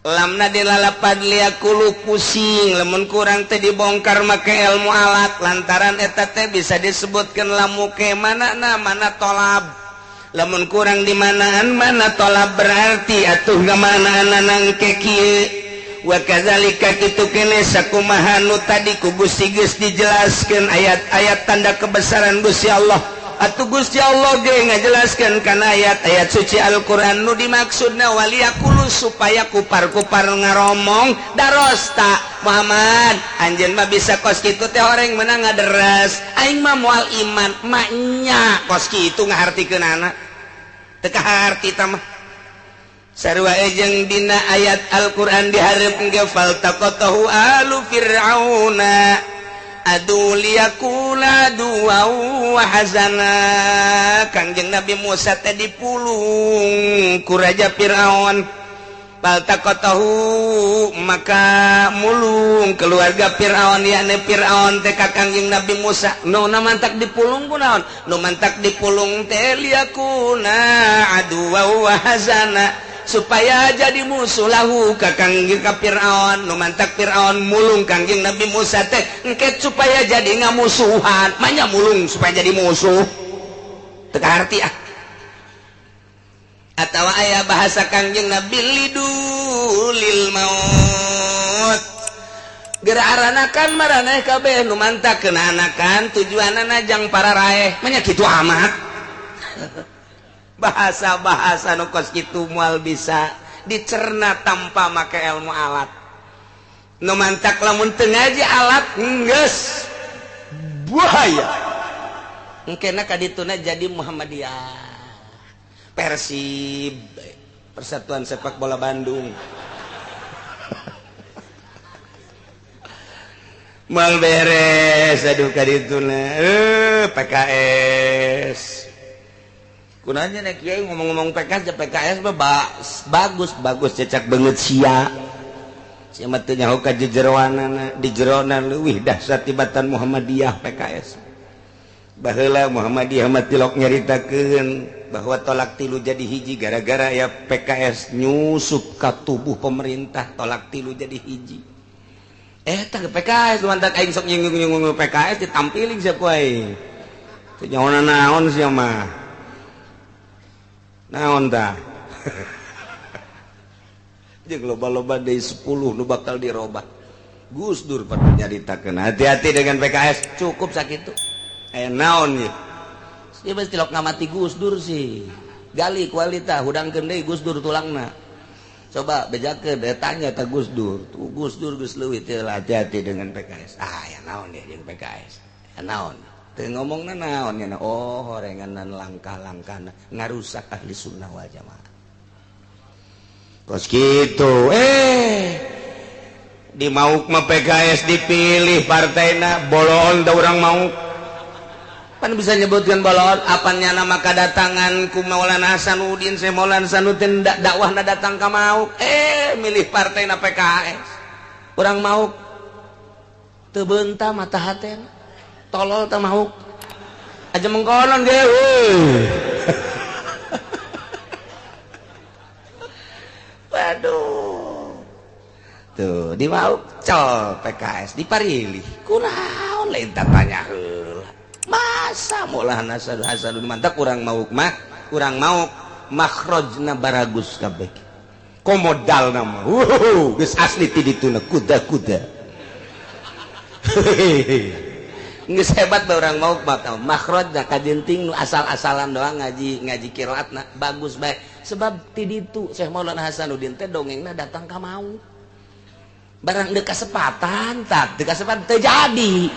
Lamna dilalapad liyaqulu pusing, lamun kurang teh dibongkar make ilmu alat, lantaran eta teh bisa disebutkan lamu ke mana na mana tolab. Lamun kurang di manaan mana tolab berarti atuh ngamanaan nangke kieu. Wa kadzalika kitu kene sakumaha nu tadi ku Gusti geus dijelaskeun ayat-ayat tanda kebesaran Gusti Allah. Atuh Gusti Allah ge ngajelaskeun kana ayat-ayat suci Al-Qur'an nu dimaksudna waliyaqulu supaya kupar-kupar ngaromong darosta Muhammad anjeun mah bisa kos kitu teh horeng menang ngaderes aing mah moal iman maknya kos kitu ngahartikeunana teu kaharti tah mah. Sarua jeung dina ayat Al-Qur'an dihareup ge faltaqatahu alu fir'auna adu liyakula du'a wa hazana. Kangjeng Nabi Musa teh dipulung ku Raja Fir'aun, faltaqatahu maka mulung keluarga Fir'aun, yakni Fir'aun teh ka Kangjeng Nabi Musa. Nu mantak dipulung ku naon? Nu mantak dipulung teh liyakuna adu'a wa hazana, supaya jadi musuh lahu ka Kangjeng ka Fir'aun. Nu mantak Fir'aun mulung Kangjeng Nabi Musa teh engke supaya jadi ngamusuhan. Manya mulung supaya jadi musuh teu kaharti ah. Atawa aya bahasa Kangjeng Nabi lidulil maut, geura aranakan maraneh kabeh nu mantak keuna anakan tujuanana jang para raeh. Manya kitu amat. Bahasa-bahasa nu kos kitu moal bisa dicerna tanpa make ilmu alat. Nu mantak lamun teu ngaji alat geus bahaya. Engkena ka dituna jadi Muhammadiyah, Persib, Persatuan Sepak Bola Bandung. Mal beres aduh ka dituna PKS. Kunanya nek kiai ngomong-ngomong PKS, PKS mah bagus bagus cecak banget sia. Sia mah teu nyaho ka jejeroanana, di jerona leuwih dahsyat tibatan Muhammadiyah PKS. Baheula Muhammadiyah mah tilok nyaritakeun bahwa tolak tilu jadi hiji gara-gara ya PKS nyusup ka tubuh pemerintah, tolak tilu jadi hiji. Tah PKS mantak aing sok nyinggung-nyinggung PKS ditampiling sia ku aing. Teu nyaho naon sia mah. Naon tah? Jeung loba-loba deui 10 nu bakal dirobah. Gus Dur pada nyaritakeun hati-hati dengan PKS, cukup sakitu. Aya naon ieu? Ieu mah tilok ngamati Gus Dur sih. Gali kualita hudangkeun deui Gus Dur tulangna. Coba bejakeun tanya ka Gus Dur. Tuh Gus Dur geus leuwih teh hati-hati dengan PKS. Ah, aya naon deh jeung PKS. Aya naon? Teu ngomongna naon nya? Oh, horenganan langkah-langkahna ngarusak ahli sunnah wal jamaah. Kos kitu di Mauk mah PKS dipilih partainya boloon da urang Mauk pan bisa nyebutkan boloon apanya nama kedatangan ku Maulana Hasanuddin saya Maulana Hasanuddin dakwahna datang ka Mauk milih partainya PKS urang Mauk teu beunta mata hatena tolol teh Mauk aja mengkonon ge waduh tuh di Mauk col PKS diparilih kunaon lain tanya heula masa Maulana Hasanuddin mantap urang Mauk mah urang Mauk makhrajna baragus kabeh komodalna mah geus asli ti dituna kuda-kuda geus hebat bae urang Mauk mah makhrajna kajenting nu asal-asalan doang ngaji ngaji qiraatna bagus bae sebab ti ditu Syekh Maulana Hasanuddin teh dongengna datang ka Mauk barang deuk kasepatan tak deuk kasepatan teu jadi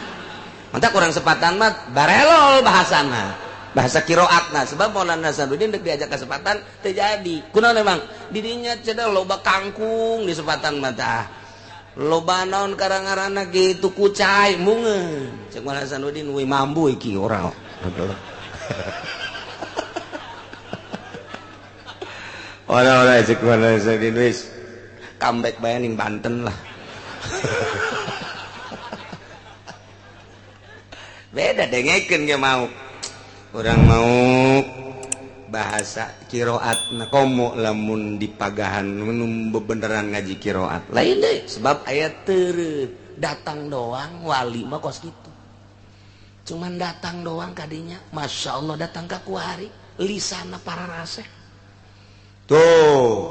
mantap kurang sepatan mah barelol bahasana bahasa qiraatna sebab Maulana Hasanuddin deuk diajak kesepatan teu jadi kunaon emang didinya cenah loba kangkung di sepatan mah tah loba naon karang-karangna kitu kucai mungeun cek Maulana Hasanuddin we mambu iki ora ora-ora cek Maulana Hasanuddin wis comeback bae ning Banten lah. Beda dengekeun ge mau urang mau bahasa qiraatna komo lamun dipagahan mun bebeneran ngaji qiraat lain deui sebab aya teu datang doang wali mah kos kitu cuman datang doang kadinya Masya Allah datang ka kuari lisana para raseh tuh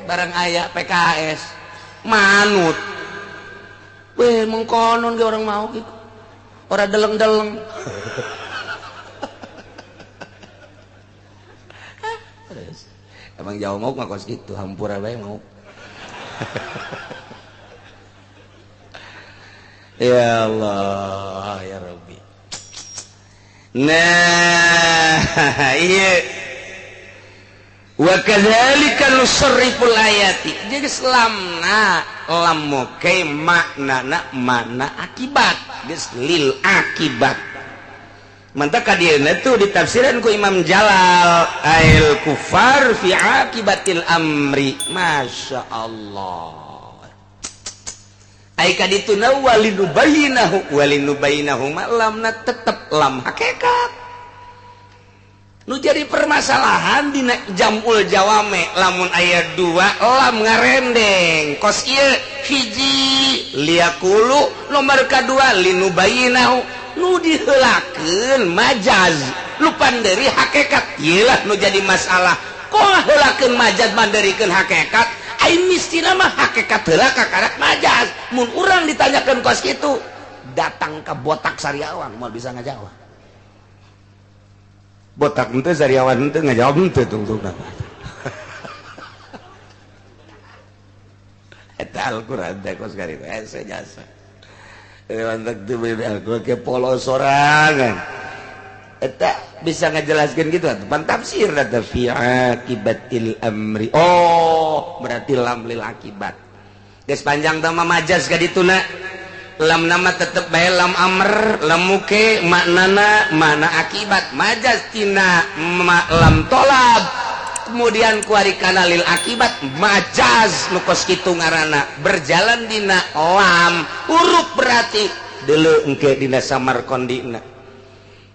barang aya PKS manut weh mengkonon ge orang mau gitu ora deleng-deleng. Emang jauh mau mah kos gitu hampura bae mau. Ya Allah ya Rabbi. Nah iya wa kadzalika nusarriful ayati jadi selamna lam moke maknana makna akibat geus lil akibat mantap kadieuna tuh ditafsiran ku Imam Jalal ail kufar fi akibatil amri Masya Allah ai kadituna walinubayinahu walinubayinahu ma lamna tetep lam hakikat nu jadi permasalahan dina jamul jawame lamun aya dua lam ngarendeng kos ieu hiji liyaqulu nomor kadua linubayinahu nu diheulakeun majaz lu panderi hakikat ieu lah nu jadi masalah kok heulakeun majaz manderikeun hakikat ai mistina mah hakikat heula kakarak majaz mun urang ditanyakeun kos kitu datang ka botak sariawan moal bisa ngajawab botak henteu sariawan henteu ngajawab henteu tungtungna eta Al-Qur'an teh kos kari teh jasa lantak teu bener Al-Qur'an ke polos sorangan eta bisa ngajelaskeun kitu atuh pan tafsir eta fi akibatil amri oh berarti lam lil akibat geus panjang teh mah majaz ka dituna lam nama tetep bae lam amr lam muke maknana makna akibat majaz tina lam tolab kemudian kuari kana lil akibat majaz nu kos kitu ngaranna berjalan dina lam huruf berarti deuleu engke dina samarkandina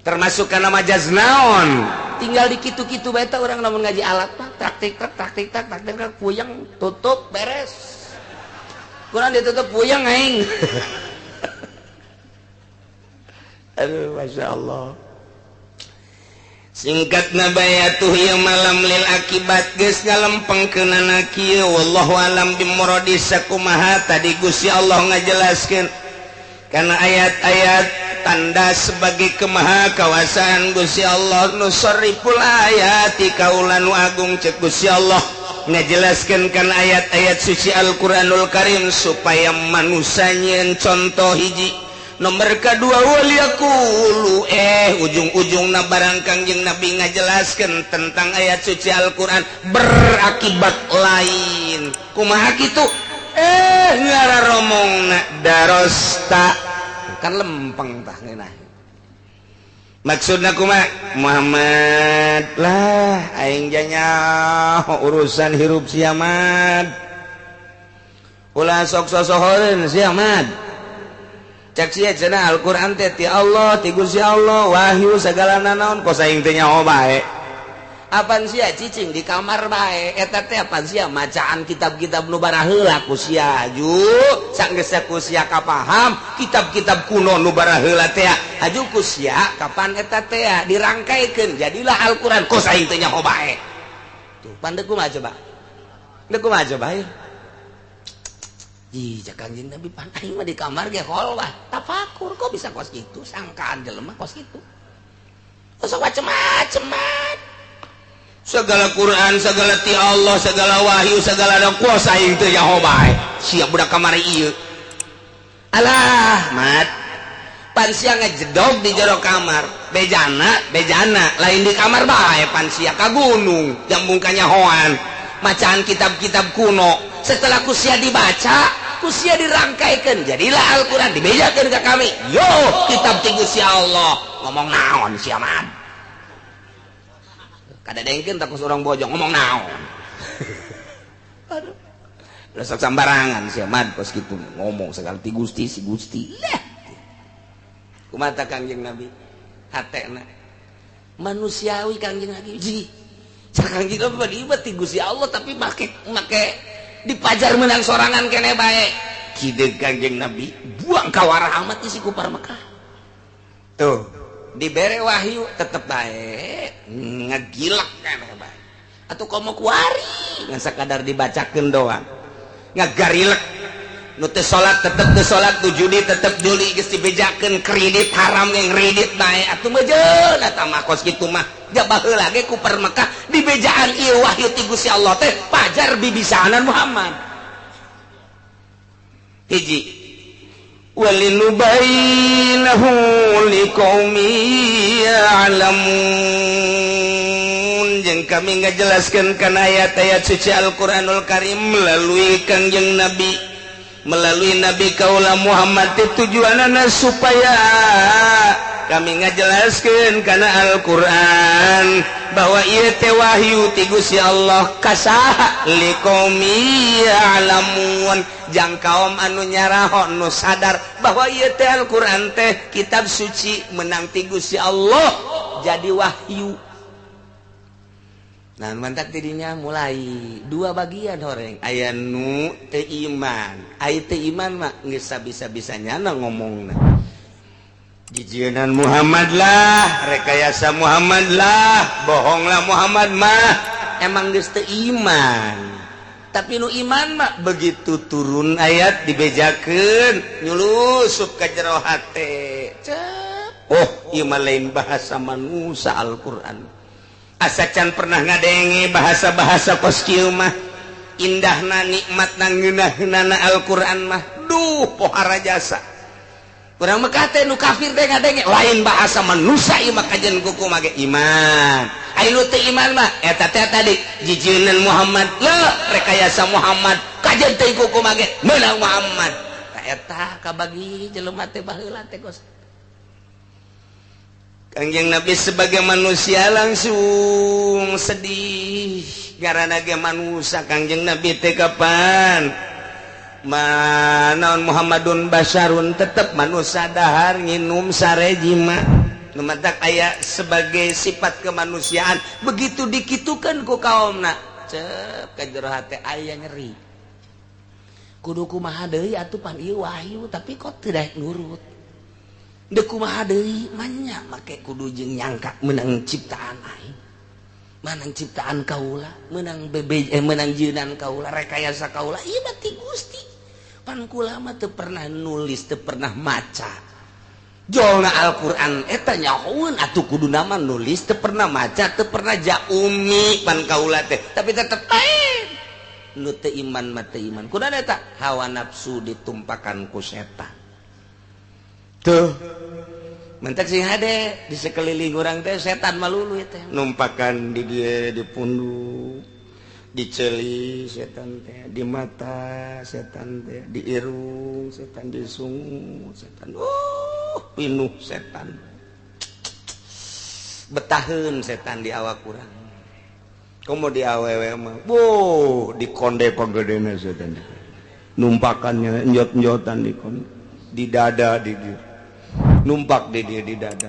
termasuk kana majaz naon tinggal di kitu-kitu bae teh urang lamun ngaji alat mah praktik tak praktik tak praktik tak puyeng tutup beres kurang ditutup puyeng aing. Aduh Masya Allah singkat nabayatuh ieu malam lil akibat geus ngalempengkeunana kieu wallahu alam bimuradi sakumaha tadi Gusti Allah ngajelaskeun kana ayat-ayat tanda sebagai kemaha kawasaan Gusti Allah nusarriful ayati kaula nu agung cek Gusti Allah ngajelaskeun kana ayat-ayat suci Al-Qur'anul Karim supaya manusia nyieun contoh hiji nomor kedua waliyaqulu ujung-ujungna barang Kangjeng Nabi ngajelaskeun tentang ayat suci Al-Qur'an berakibat lain lain. Kumaha kitu? Ngara romongna darosta kan lempeng tah ngeunah. Maksudna kumaha? Muhammad lah aing janya urusan hirup sia mad. Ulah sok sosohoreun sia mad. Cek sia cenah Al-Qur'an teh ti Allah, ti Gusti Allah, wahyu segala nanaon kos aing teh nyaho bae. Apan sia cicing di kamar bae eta teh apan sia macaan kitab-kitab nu baraheula ku sia aju sanggeus ku sia kapaham kitab-kitab kuno nu baraheula teh aju ku sia kapan eta teh dirangkaikeun jadilah Al-Qur'an kos aing teh nyaho bae. Tuh pan deuk kumaha coba? Deuk kumaha coba ieu? Ih, Kanjeng Nabi pan aing mah di kamar ge kholwah tafakur kok bisa kos kitu sangkaan jelema kos kitu. Sok macem-macem. Segala Quran, segala ti Allah, segala wahyu, segala ada kuasa aing teu nyaho bae. Siap budak kamari ieu. Alah, mat. Pan sia ngejedog di jero kamar, bejana, bejana, lain di kamar bae pan sia ka gunung, jambung kanyahoan, macaan kitab-kitab kuno. Setelah ku sia dibaca, ku sia dirangkaikeun, jadilah Al-Qur'an dibejakeun ka kami. Yo, kitab ti Gusti Allah. Ngomong naon sia mat? Kada dengkeun tak orang bojong ngomong naon. Aduh. Sok sambarangan sia mad kos kitu ngomong segala ti Gusti si Gusti. Lah. Kumaha Kangjeng Nabi? Hatena manusiawi Kangjeng Nabi. Ji. Kangjeng Nabi mah ti Gusti Allah tapi make dipajar menang sorangan kene bae. Kideung Kangjeng Nabi buang kawarah amat si kupar Mekah. Tuh. Dibere wahyu tetep bae ngegilak keneh bae atuh komo kuari ngan sakadar dibacakeun doang ngagarilek nu teu salat tetep teu salat nu judi tetep judi geus dibejakeun kredit haram ge ngredit bae atuh meujeun eta mah kos kitu mah ja baheula ge ku per Mekah dibejaan ieu wahyu ti Gusti Allah teh pajar bibisaanan Muhammad hiji walinubainahu liqaumi ya'lamun. Jeung kami ngajelaskeun kana ayat-ayat suci Al-Qur'anul Karim melalui Kangjeng Nabi, melalui Nabi kaula Muhammad teh tujuanana supaya kami ngajelaskeun kana Al-Qur'an bahwa ieu teh wahyu ti Gusti Allah kasaha liqaumi ya'lamun jang kaum anu nyaraho nu sadar bahwa ieu teh Al-Qur'an teh kitab suci menang ti Gusti Allah jadi wahyu. Nah mantak dirinya mulai dua bagian horeng aya nu teu iman, aya teu iman mah geus sabisa-bisanya ngomongna. Jijienan Muhammad lah, rekayasa Muhammad lah, bohonglah Muhammad mah, emang geus teu iman. Tapi nu iman mah begitu turun ayat dibejakeun nyulusup ka jero hate. Cep. Oh, ieu mah lain bahasa manusia Al-Qur'an. Asa can pernah ngadenge bahasa-bahasa kos kieu mah. Indahna nikmatna ngeunahna Al-Qur'an mah. Duh, pohara jasa. Urang Mekah teh nu kafir teh ngadenge lain bahasa manusia ieu mah kajen kuku mage iman. Aya nu teu iman mah eta teh tadi jijieun Muhammad leuh rekayasa Muhammad kajen teh kuku mage meunang Muhammad. Tah eta kabagi jelema teh baheula teh kos. Kangjeng Nabi sebagai manusia langsung sedih karena ge manusia Kangjeng Nabi teh kapan manaon Muhammadun basarun tetep manusia dahar nginum sarejima nu matak aya sebagai sifat kemanusiaan begitu dikitukeun ku kaumna cep ka jero hate aya nyeri kudu kumaha deui atuh pan ieu wahyu tapi kok teu daek nurut deuk kumaha deui manya make kudu jeung nyangka meunang ciptaan aing menang ciptaan kaula menang bebe menang jieunan kaula rekayasa kaula ieu mah ti Gusti pan kula mah teu pernah nulis teu pernah maca jolna Al-Qur'an eta nyahoeun atuh kuduna mah nulis teu pernah maca teu pernah jaumi pan kaula teh tapi tetep bae nu teu iman mah teu iman kunaon eta hawa nafsu ditumpakan ku setan tuh mentak sing hade di sekeliling urang teh setan malulu teh numpakan di dieu di punduk Diceli setan teh, di mata setan teh, di irung setan, di sungu setan. Pinuh setan. Betaheun setan di awak urang. Komo di awewe mah, boh di konde pagedena setan. Numpakannya njot-njotan di konde, di dada di dia. Numpak di dia di dada.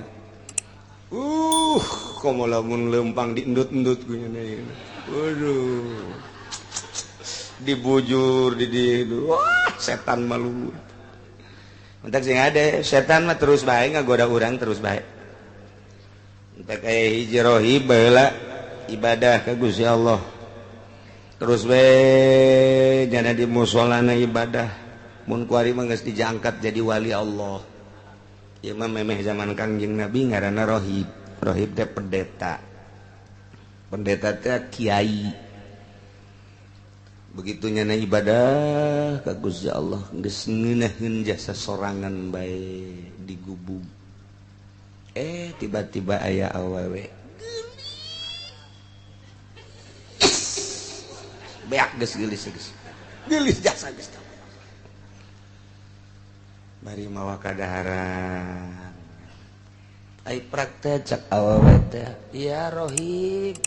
Komo lamun lempang diendut-endut ku nya. Waduh, dibujur di dia, wah setan malu. Entak sing ada setan mah terus bae ngagoda urang terus bae. Entak aya hiji rohib baheula ibadah ka Gusti Allah. Terus bae jana di musolana ibadah. Mun kuari mah geus dijangkat jadi wali Allah. Ieu mah memeh zaman Kangjeng Nabi ngaranna rohib. Rohib teh pendeta. Pendeta teh kiai. Begitu nyana ibadah ka Gusti Allah geus ngeunaheun jasa sorangan bae digubug. Tiba-tiba aya awewe geulis. Beak geus geulis geus. Geulis jasa geus. Bari mawa kadaharan. Ai praktek cak awewe teh, ya rohib.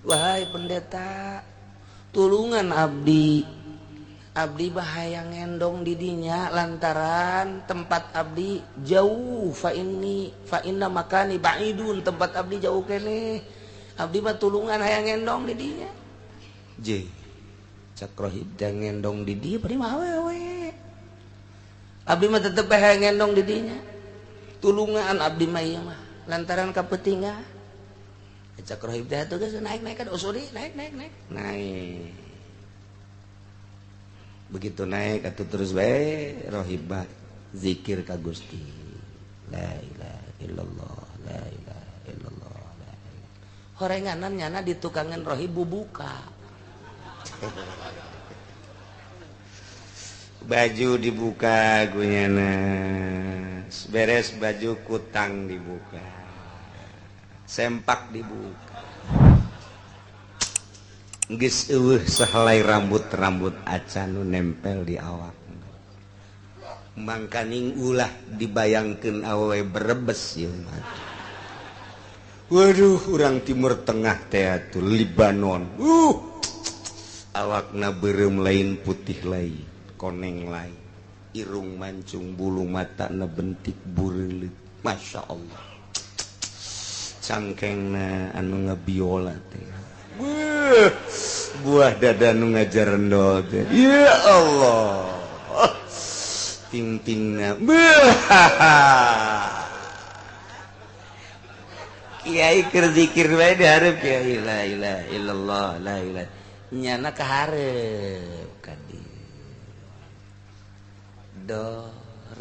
Wahai pendeta, tulungan abdi. Abdi bahaya ngendong didinya lantaran tempat abdi jauh, fa inni fa inna makani ba'idun, tempat abdi jauh keneh. Abdi mah tulungan hayang ngendong didinya. Je cak rohib teh ngendong di dieu bari mah awewe. Abdi mah tetep hayang ngendong didinya. Tulungan abdi mah ieu mah lantaran kapetingan. Cak rohib teh atuh geus naik-naik kan usuri naik naik naik. Naik. Begitu naik atuh terus bae rohib mah zikir ka Gusti. La ilaha illallah, la ilaha illallah, la ilaha. Horenganan nyana di tukangan rohib bubuka. Baju dibuka gunyana. Beres baju kutang dibuka. Sempak dibuka. Geus eueuh sahelai rambut-rambut acan nu nempel di awak. Mangkaning ulah dibayangkeun awewe berebes ieu mah. Waduh, urang Timur Tengah teh atuh Libanon. Awakna beureum lain putih lain, koneng lain. Irung mancung, bulu matana bentik bureuleut. Masya Allah. Cangkengna anu ngebiola teh. Buah dada nu ngajarendol teh. Ya Allah. Ting-tingna. Kiai keur zikir bae dihareup kiai la ilaha illallah la ilaha. Nyana kahareup ka dieu. Do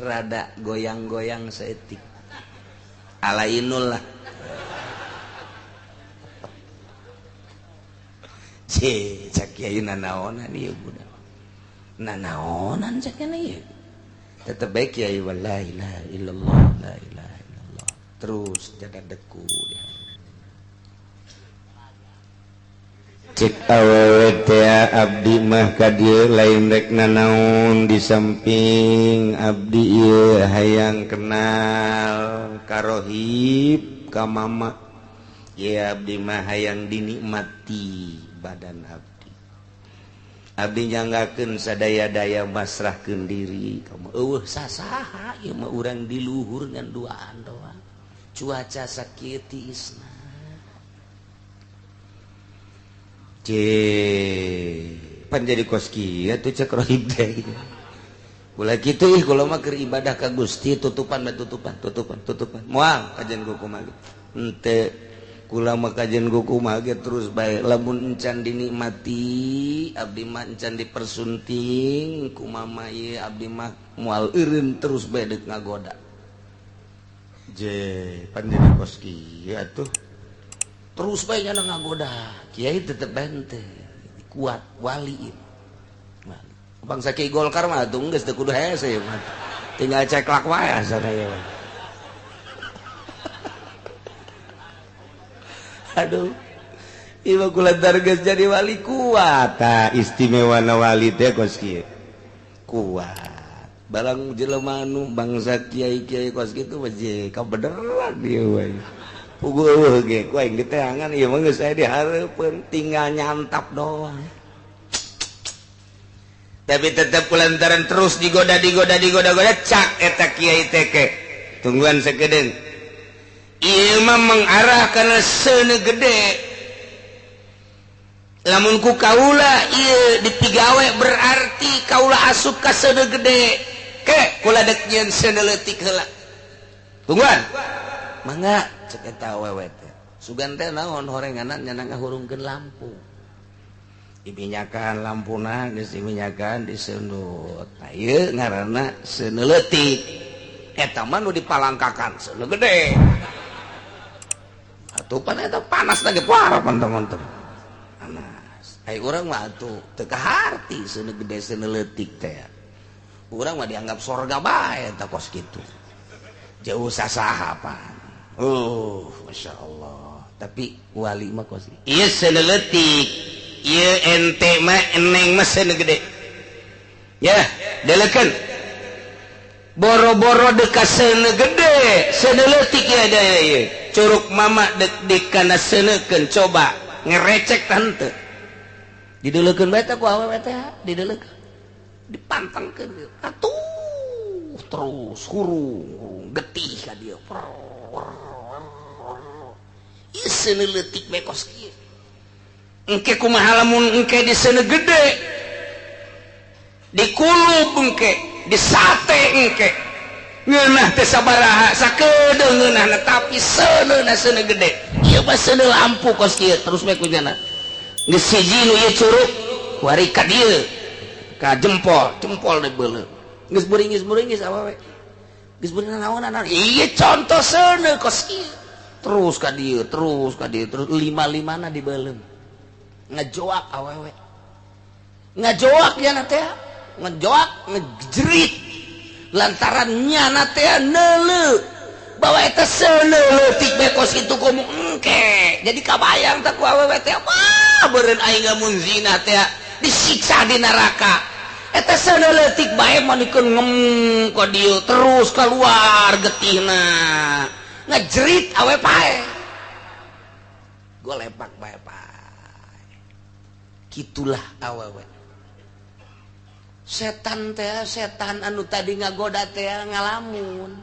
rada goyang-goyang saeutik. Alainul lah. Cek kiai nanaonan ieu budak. Nanaonan cek ieu. Tetep bae kiai la ilaha illallah la ilaha illallah. Terus jaga deku dia. Cek awewe teh abdi mah ka dieu lain rek nanaon di samping abdi ieu hayang kenal ka rohib ka mama. Ieu abdi mah hayang dinikmati badan abdi. Abdi nyanggakeun sadaya-daya masrahkeun diri kamu. Eueuh sasaha ieu mah urang di luhur ngan duaan doang. Cuaca sakieu tiisna. Pan jadi kos kieu atuh cek rohib teh. Ulah kitu ih kula mah keur ibadah ka Gusti tutupan bae tutupan tutupan tutupan. Moal kajian ku kumaha ge. Henteu kula mah kajian ku kumaha ge terus bae lamun encan dinikmati abdi mah encan dipersunting ku mama ieu abdi mah moal eureun terus bae deuk ngagoda. Je pan jadi kos kieu atuh. Terus bae nyana ngagoda. Kiai tetep bente kuat wali. Bangsa Kiai Golkar mah atuh geus teu kudu hese mah. Tinggal ceklak wae asana ieu. Aduh. Ieu kula geus jadi wali kuat tah istimewana wali teh kos kieu. Kuat. Barang jelema nu bangsa kiai-kiai kos kitu mah je kabeneran ieu we. Puguh eueuh ge ku aing diteangan ieu mah geus aya di hareupeun tinggal nyantap doang. Tapi tetap kulantaran terus digoda digoda digoda goda cak eta kiai teh ke. Tungguan sakedeung. Ieu mah mengarah kana seuneu gede. Lamun ku kaula ieu dipigawe berarti kaula asup ka seuneu gede. Ke kula dek nyieun seuneu leutik heula. Tungguan. Mangga cek eta awewe teh. Sugan teh naon horenganan nya ngahurungkeun lampu. Diminyakan lampuna geus diminyakan diseundut. Nah ieu ngaranna seuneu leutik. Eta mah nu dipalangkakan seuneu gede. Atuh pan eta panas lagi parah teman-teman. Ai urang mah atuh teu kaharti seuneu gede seuneu leutik teh. Urang mah dianggap sorga bae eta kos kitu. Jauh sasaha pan. Masya Allah. Tapi wali mah kos ieu seuneu leutik. Ieu ente mah eneng mah seuneu gede. Ya, deleukeun. Boro-boro deka seuneu gede, seuneu leutik ya daya ieu. Curug mama dek dikana seuneukeun coba ngerecek tante. Dideulekeun bae teh ku awewe teh, dideulekeun. Dipantengkeun atuh terus hurung getih ka dieu. Ieu seuneu leutik bae kos kieu. Engke kumaha lamun engke di seuneu gede. Dikulub engke, disate engke. Ngeunah teh sabaraha sakedeung ngeunahna tapi seuneuna seuneu gede. Ieu mah seuneu lampu kos kieu terus bae ku jana. Geus hiji nu ieu curug kuari ka dieu ka jempol, jempol deui beuleuh. Geus beuringis-beuringis awewe. Geus beuring naonan ieu contoh seuneu kos kieu. Terus ka dieu, terus ka dieu, terus lima-limana dibeuleum. Ngejoak awewe. Ngejoak nya teh, ngejoak, ngejerit. Lantaran nyana teh neuleuh bahwa eta seuneu leutik bae kos kitu komo engke. Jadi kabayang teh ku awewe teh, wah beureun aing lamun zina teh disiksa di neraka. Eta seuneu leutik bae manikeun ngem ka dieu terus keluar getihna. Ngejerit awe pae. Golepak bae pae. Kitulah awewe. Setan teh setan anu tadi ngagoda teh ngalamun.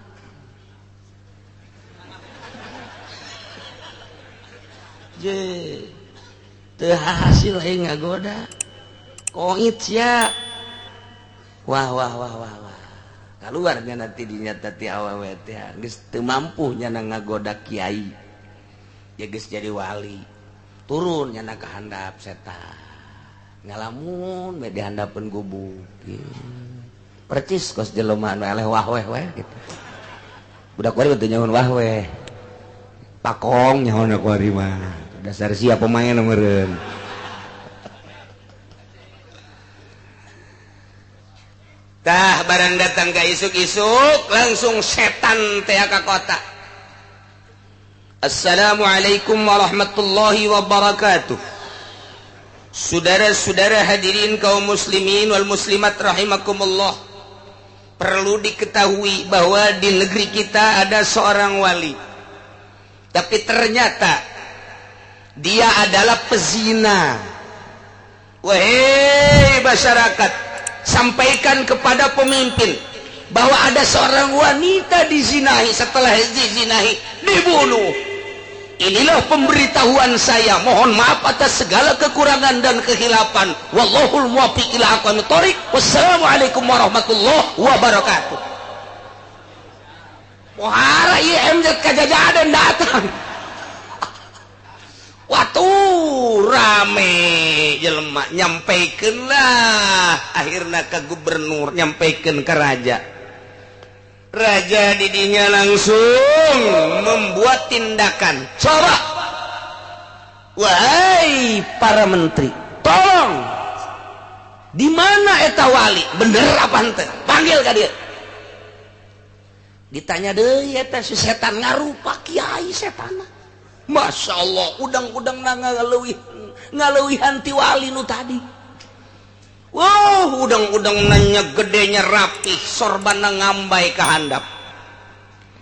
Je teu hasil aing ngagoda. Koit sia. Wah wah wah wah wah. Kaluar nya nanti dinyata ti awewe teh geus teu mampu nya ngagoda kiai. Ya geus jadi wali. Turun nya ka handap setan. Ngalamun we dihandapeun gubuk. Percis kos jelema anu eleh wah weh weh gitu. Budak kuari teu nyahoan wah weh. Pakong nyahoan kuari mah. Dasar sia pemain meureun. Tah barang datang ka isuk-isuk langsung setan teh ka kota. Assalamualaikum warahmatullahi wabarakatuh. Saudara-saudara hadirin kaum muslimin wal muslimat rahimakumullah. Perlu diketahui bahwa di negeri kita ada seorang wali. Tapi ternyata dia adalah pezina. Wahai masyarakat, sampaikan kepada pemimpin bahwa ada seorang wanita dizinahi, setelah dizinahi dibunuh. Inilah pemberitahuan saya. Mohon maaf atas segala kekurangan dan kehilapan. Wallahul muwaffiq ila aqwamit thoriq. Wassalamualaikum warahmatullahi wabarakatuh. Pohara ieu MZ kajajadan datang. Waktu rame jelema nyampaikan lah akhirnya ke gubernur, nyampaikan ke raja. Raja didinya langsung membuat tindakan. Coba, wahai para menteri, tolong, di mana eta wali? Bener apa henteu? Panggil ka dia. Ditanya deui eta si setan ngarupa kiai setan. Masya Allah, udang-udang na ngaleuwihan ti wali nu tadi. Wow, udang-udang nanya gedenya, rapih, sorban ngambay ka handap.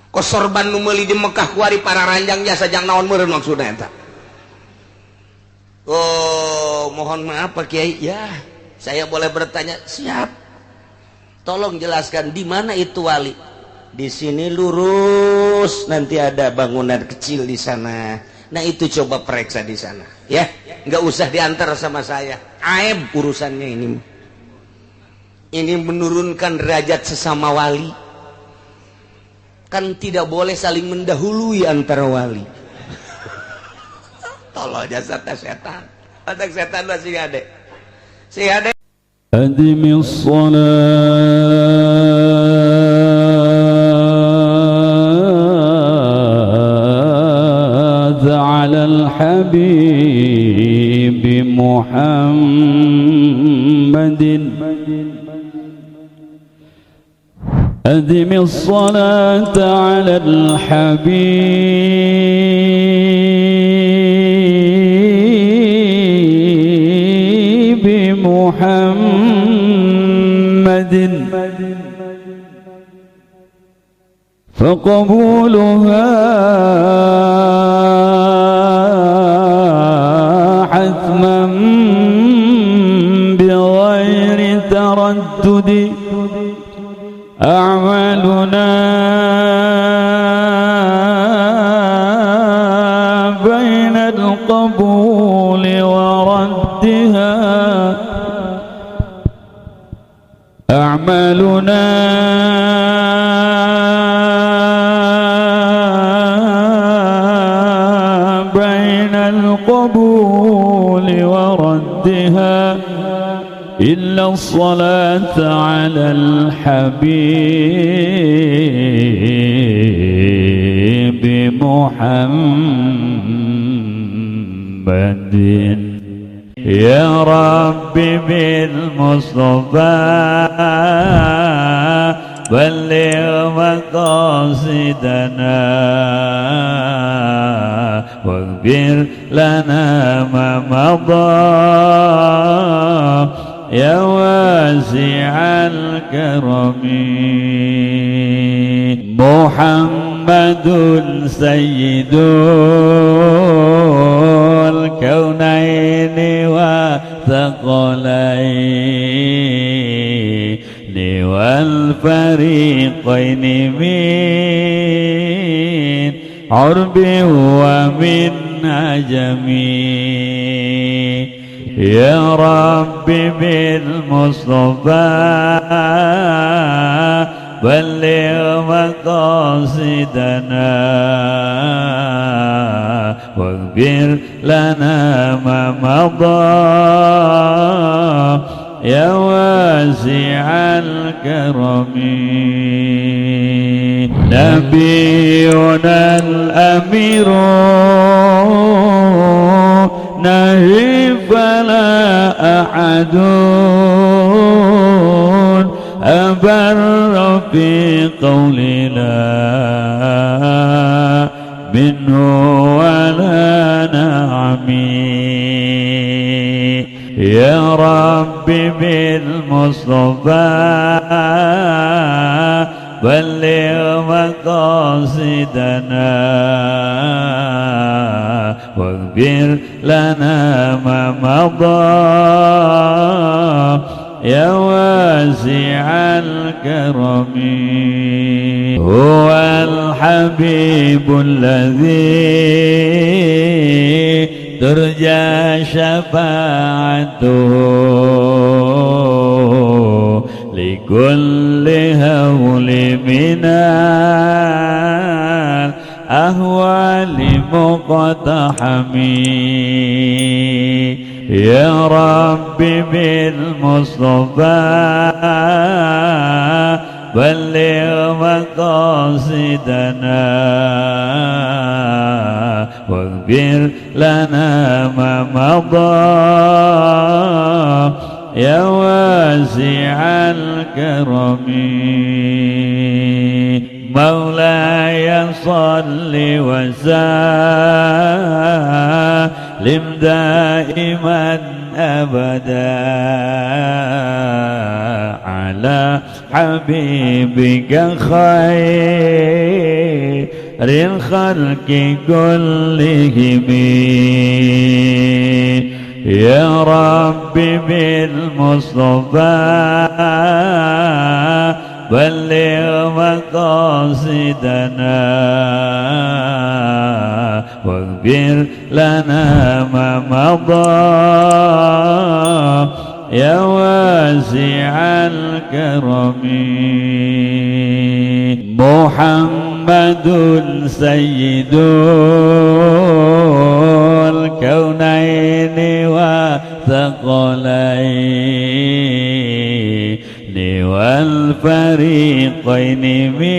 Kok sorban nu meuli di Mekah kuari para ranjang jasa jang naon meureun maksudna eta. Oh, mohon maaf, Pak Kiai, ya. Saya boleh bertanya? Siap. Tolong jelaskan di mana itu wali. Di sini lurus, nanti ada bangunan kecil di sana. Nah, itu coba periksa di sana, ya. Nggak usah diantar sama saya. Aib urusannya ini. Ini menurunkan derajat sesama wali. Kan tidak boleh saling mendahului antara wali. Tolong jasa setan. Otak setan masih ada. Si ada. أدم الصلاة على الحبيب محمد، أدم الصلاة على الحبيب محمد، فقبولها حتما بغير تردد. أعمالنا بين القبول وردها، أعمالنا بين القبول وردها، إلا الصلاة على الحبيب محمد. يا رب بالمصطفى بلغ مقاصدنا واغفر لنا ما مضى يا واسع الكرم. محمد سيد الكونين والثقلين والفريقين من عرب ومن عجم. يا رب بالمصطفى بلغ مقاصدنا واغفر لنا ما مضى يا واسع الكرم. نبينا الأمير نهي فلا أحد أبر في قولنا منه ولا نعمي. يا رب بالمصطفى بلغ مقاصدنا واغفر لنا ما مضى يا واسع الكرم. هو الحبيب الذي ترجى شفاعته لكل هول من الأهوال مقتحم. يا رب بالمصطفى بلغ مقاصدنا واغفر لنا ما مضى يا واسع الكرم. مولاي صل وسلم دائما أبدا على حبيبك خير الخلق كلهم. يا رب بالمصطفى بلغ مقاصدنا واغفر لنا ما مضى يا واسع الكرم. محمد سيد الكونين والثقلين والفريقين من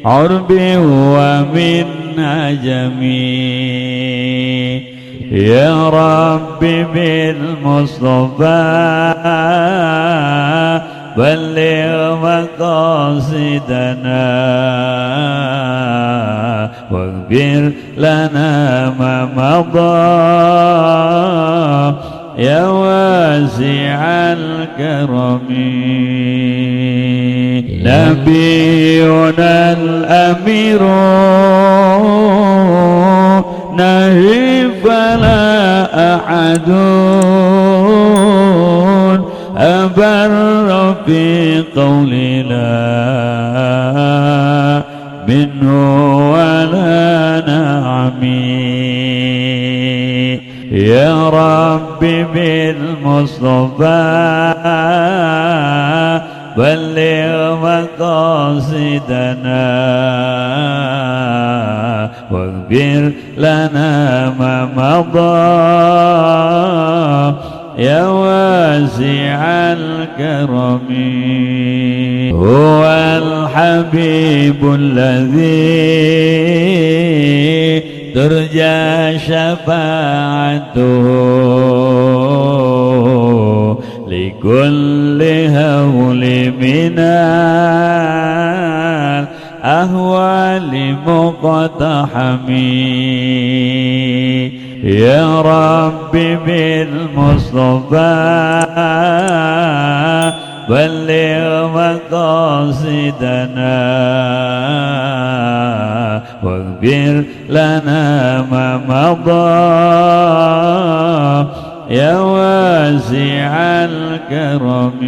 عرب ومن عجم. يا رب بالمصطفى بلغ مقاصدنا واغفر لنا ما مضى يا واسع الكرم. نبينا الأمير نهي فلا أحد أبر في قول لا منه ولا نعمي. يا رب بالمصطفى بلغ مقاصدنا واغفر لنا ما مضى يا واسع الكرم. هو الحبيب الذي ترجى شفاعته لكل هول من الأهوال مقتحم. يا رب بالمصطفى بلغ مقاصدنا واغفر لنا ما مضى يا واسع الكرم.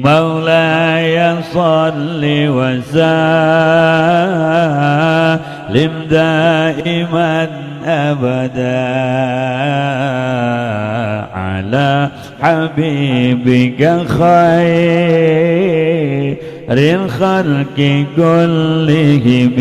مولاي صل وسلم دائما أبدا على حبيبك خير الخلق كلهم.